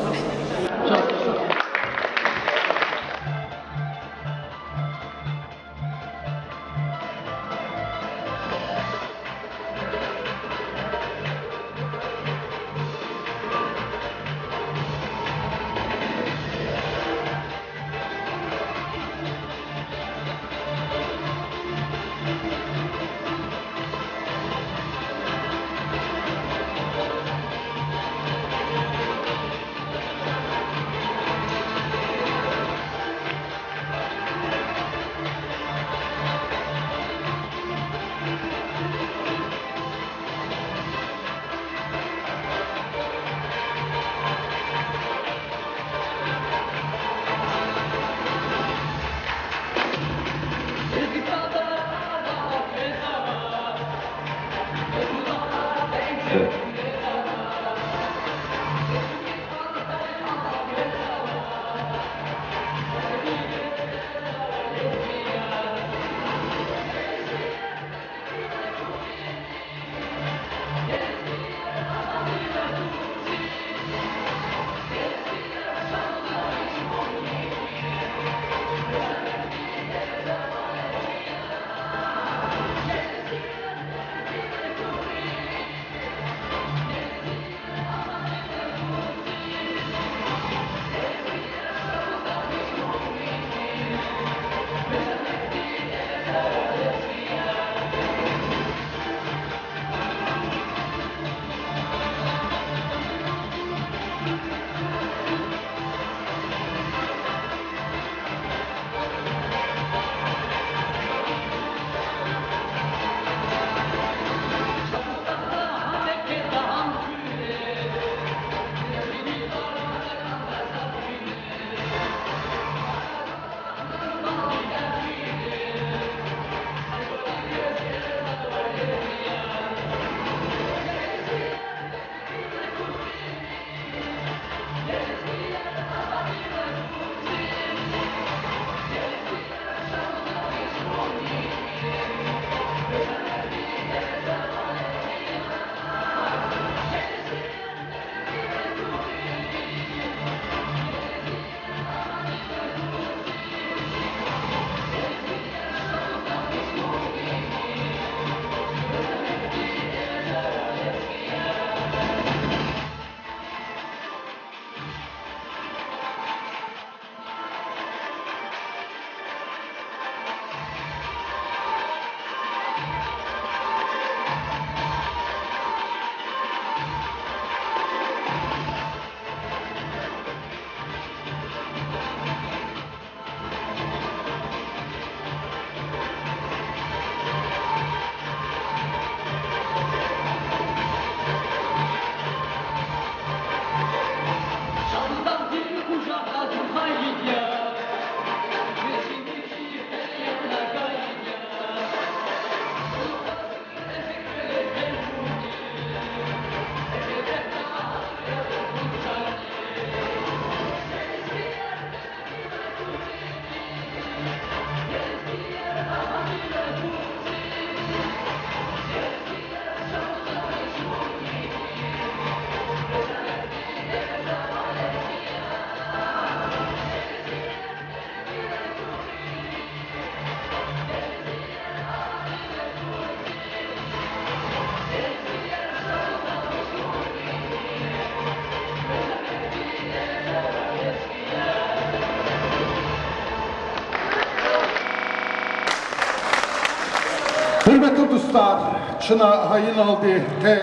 Гьуьрметлу дустар, чна гьа иналди къе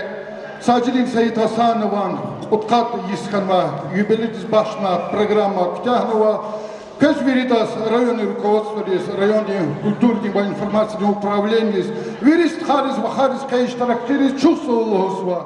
Сажидин Саидгьасанован кьудкъад йис хьанвай юбилейдиз бахшнавай программа куьтягьнава. Квез виридаз, районный руководстводиз, райондин культурадин ва информациядин управлениедиз, вири стхайриз, вахариз, къе иштиракчийриз чухсагъул лугьузва.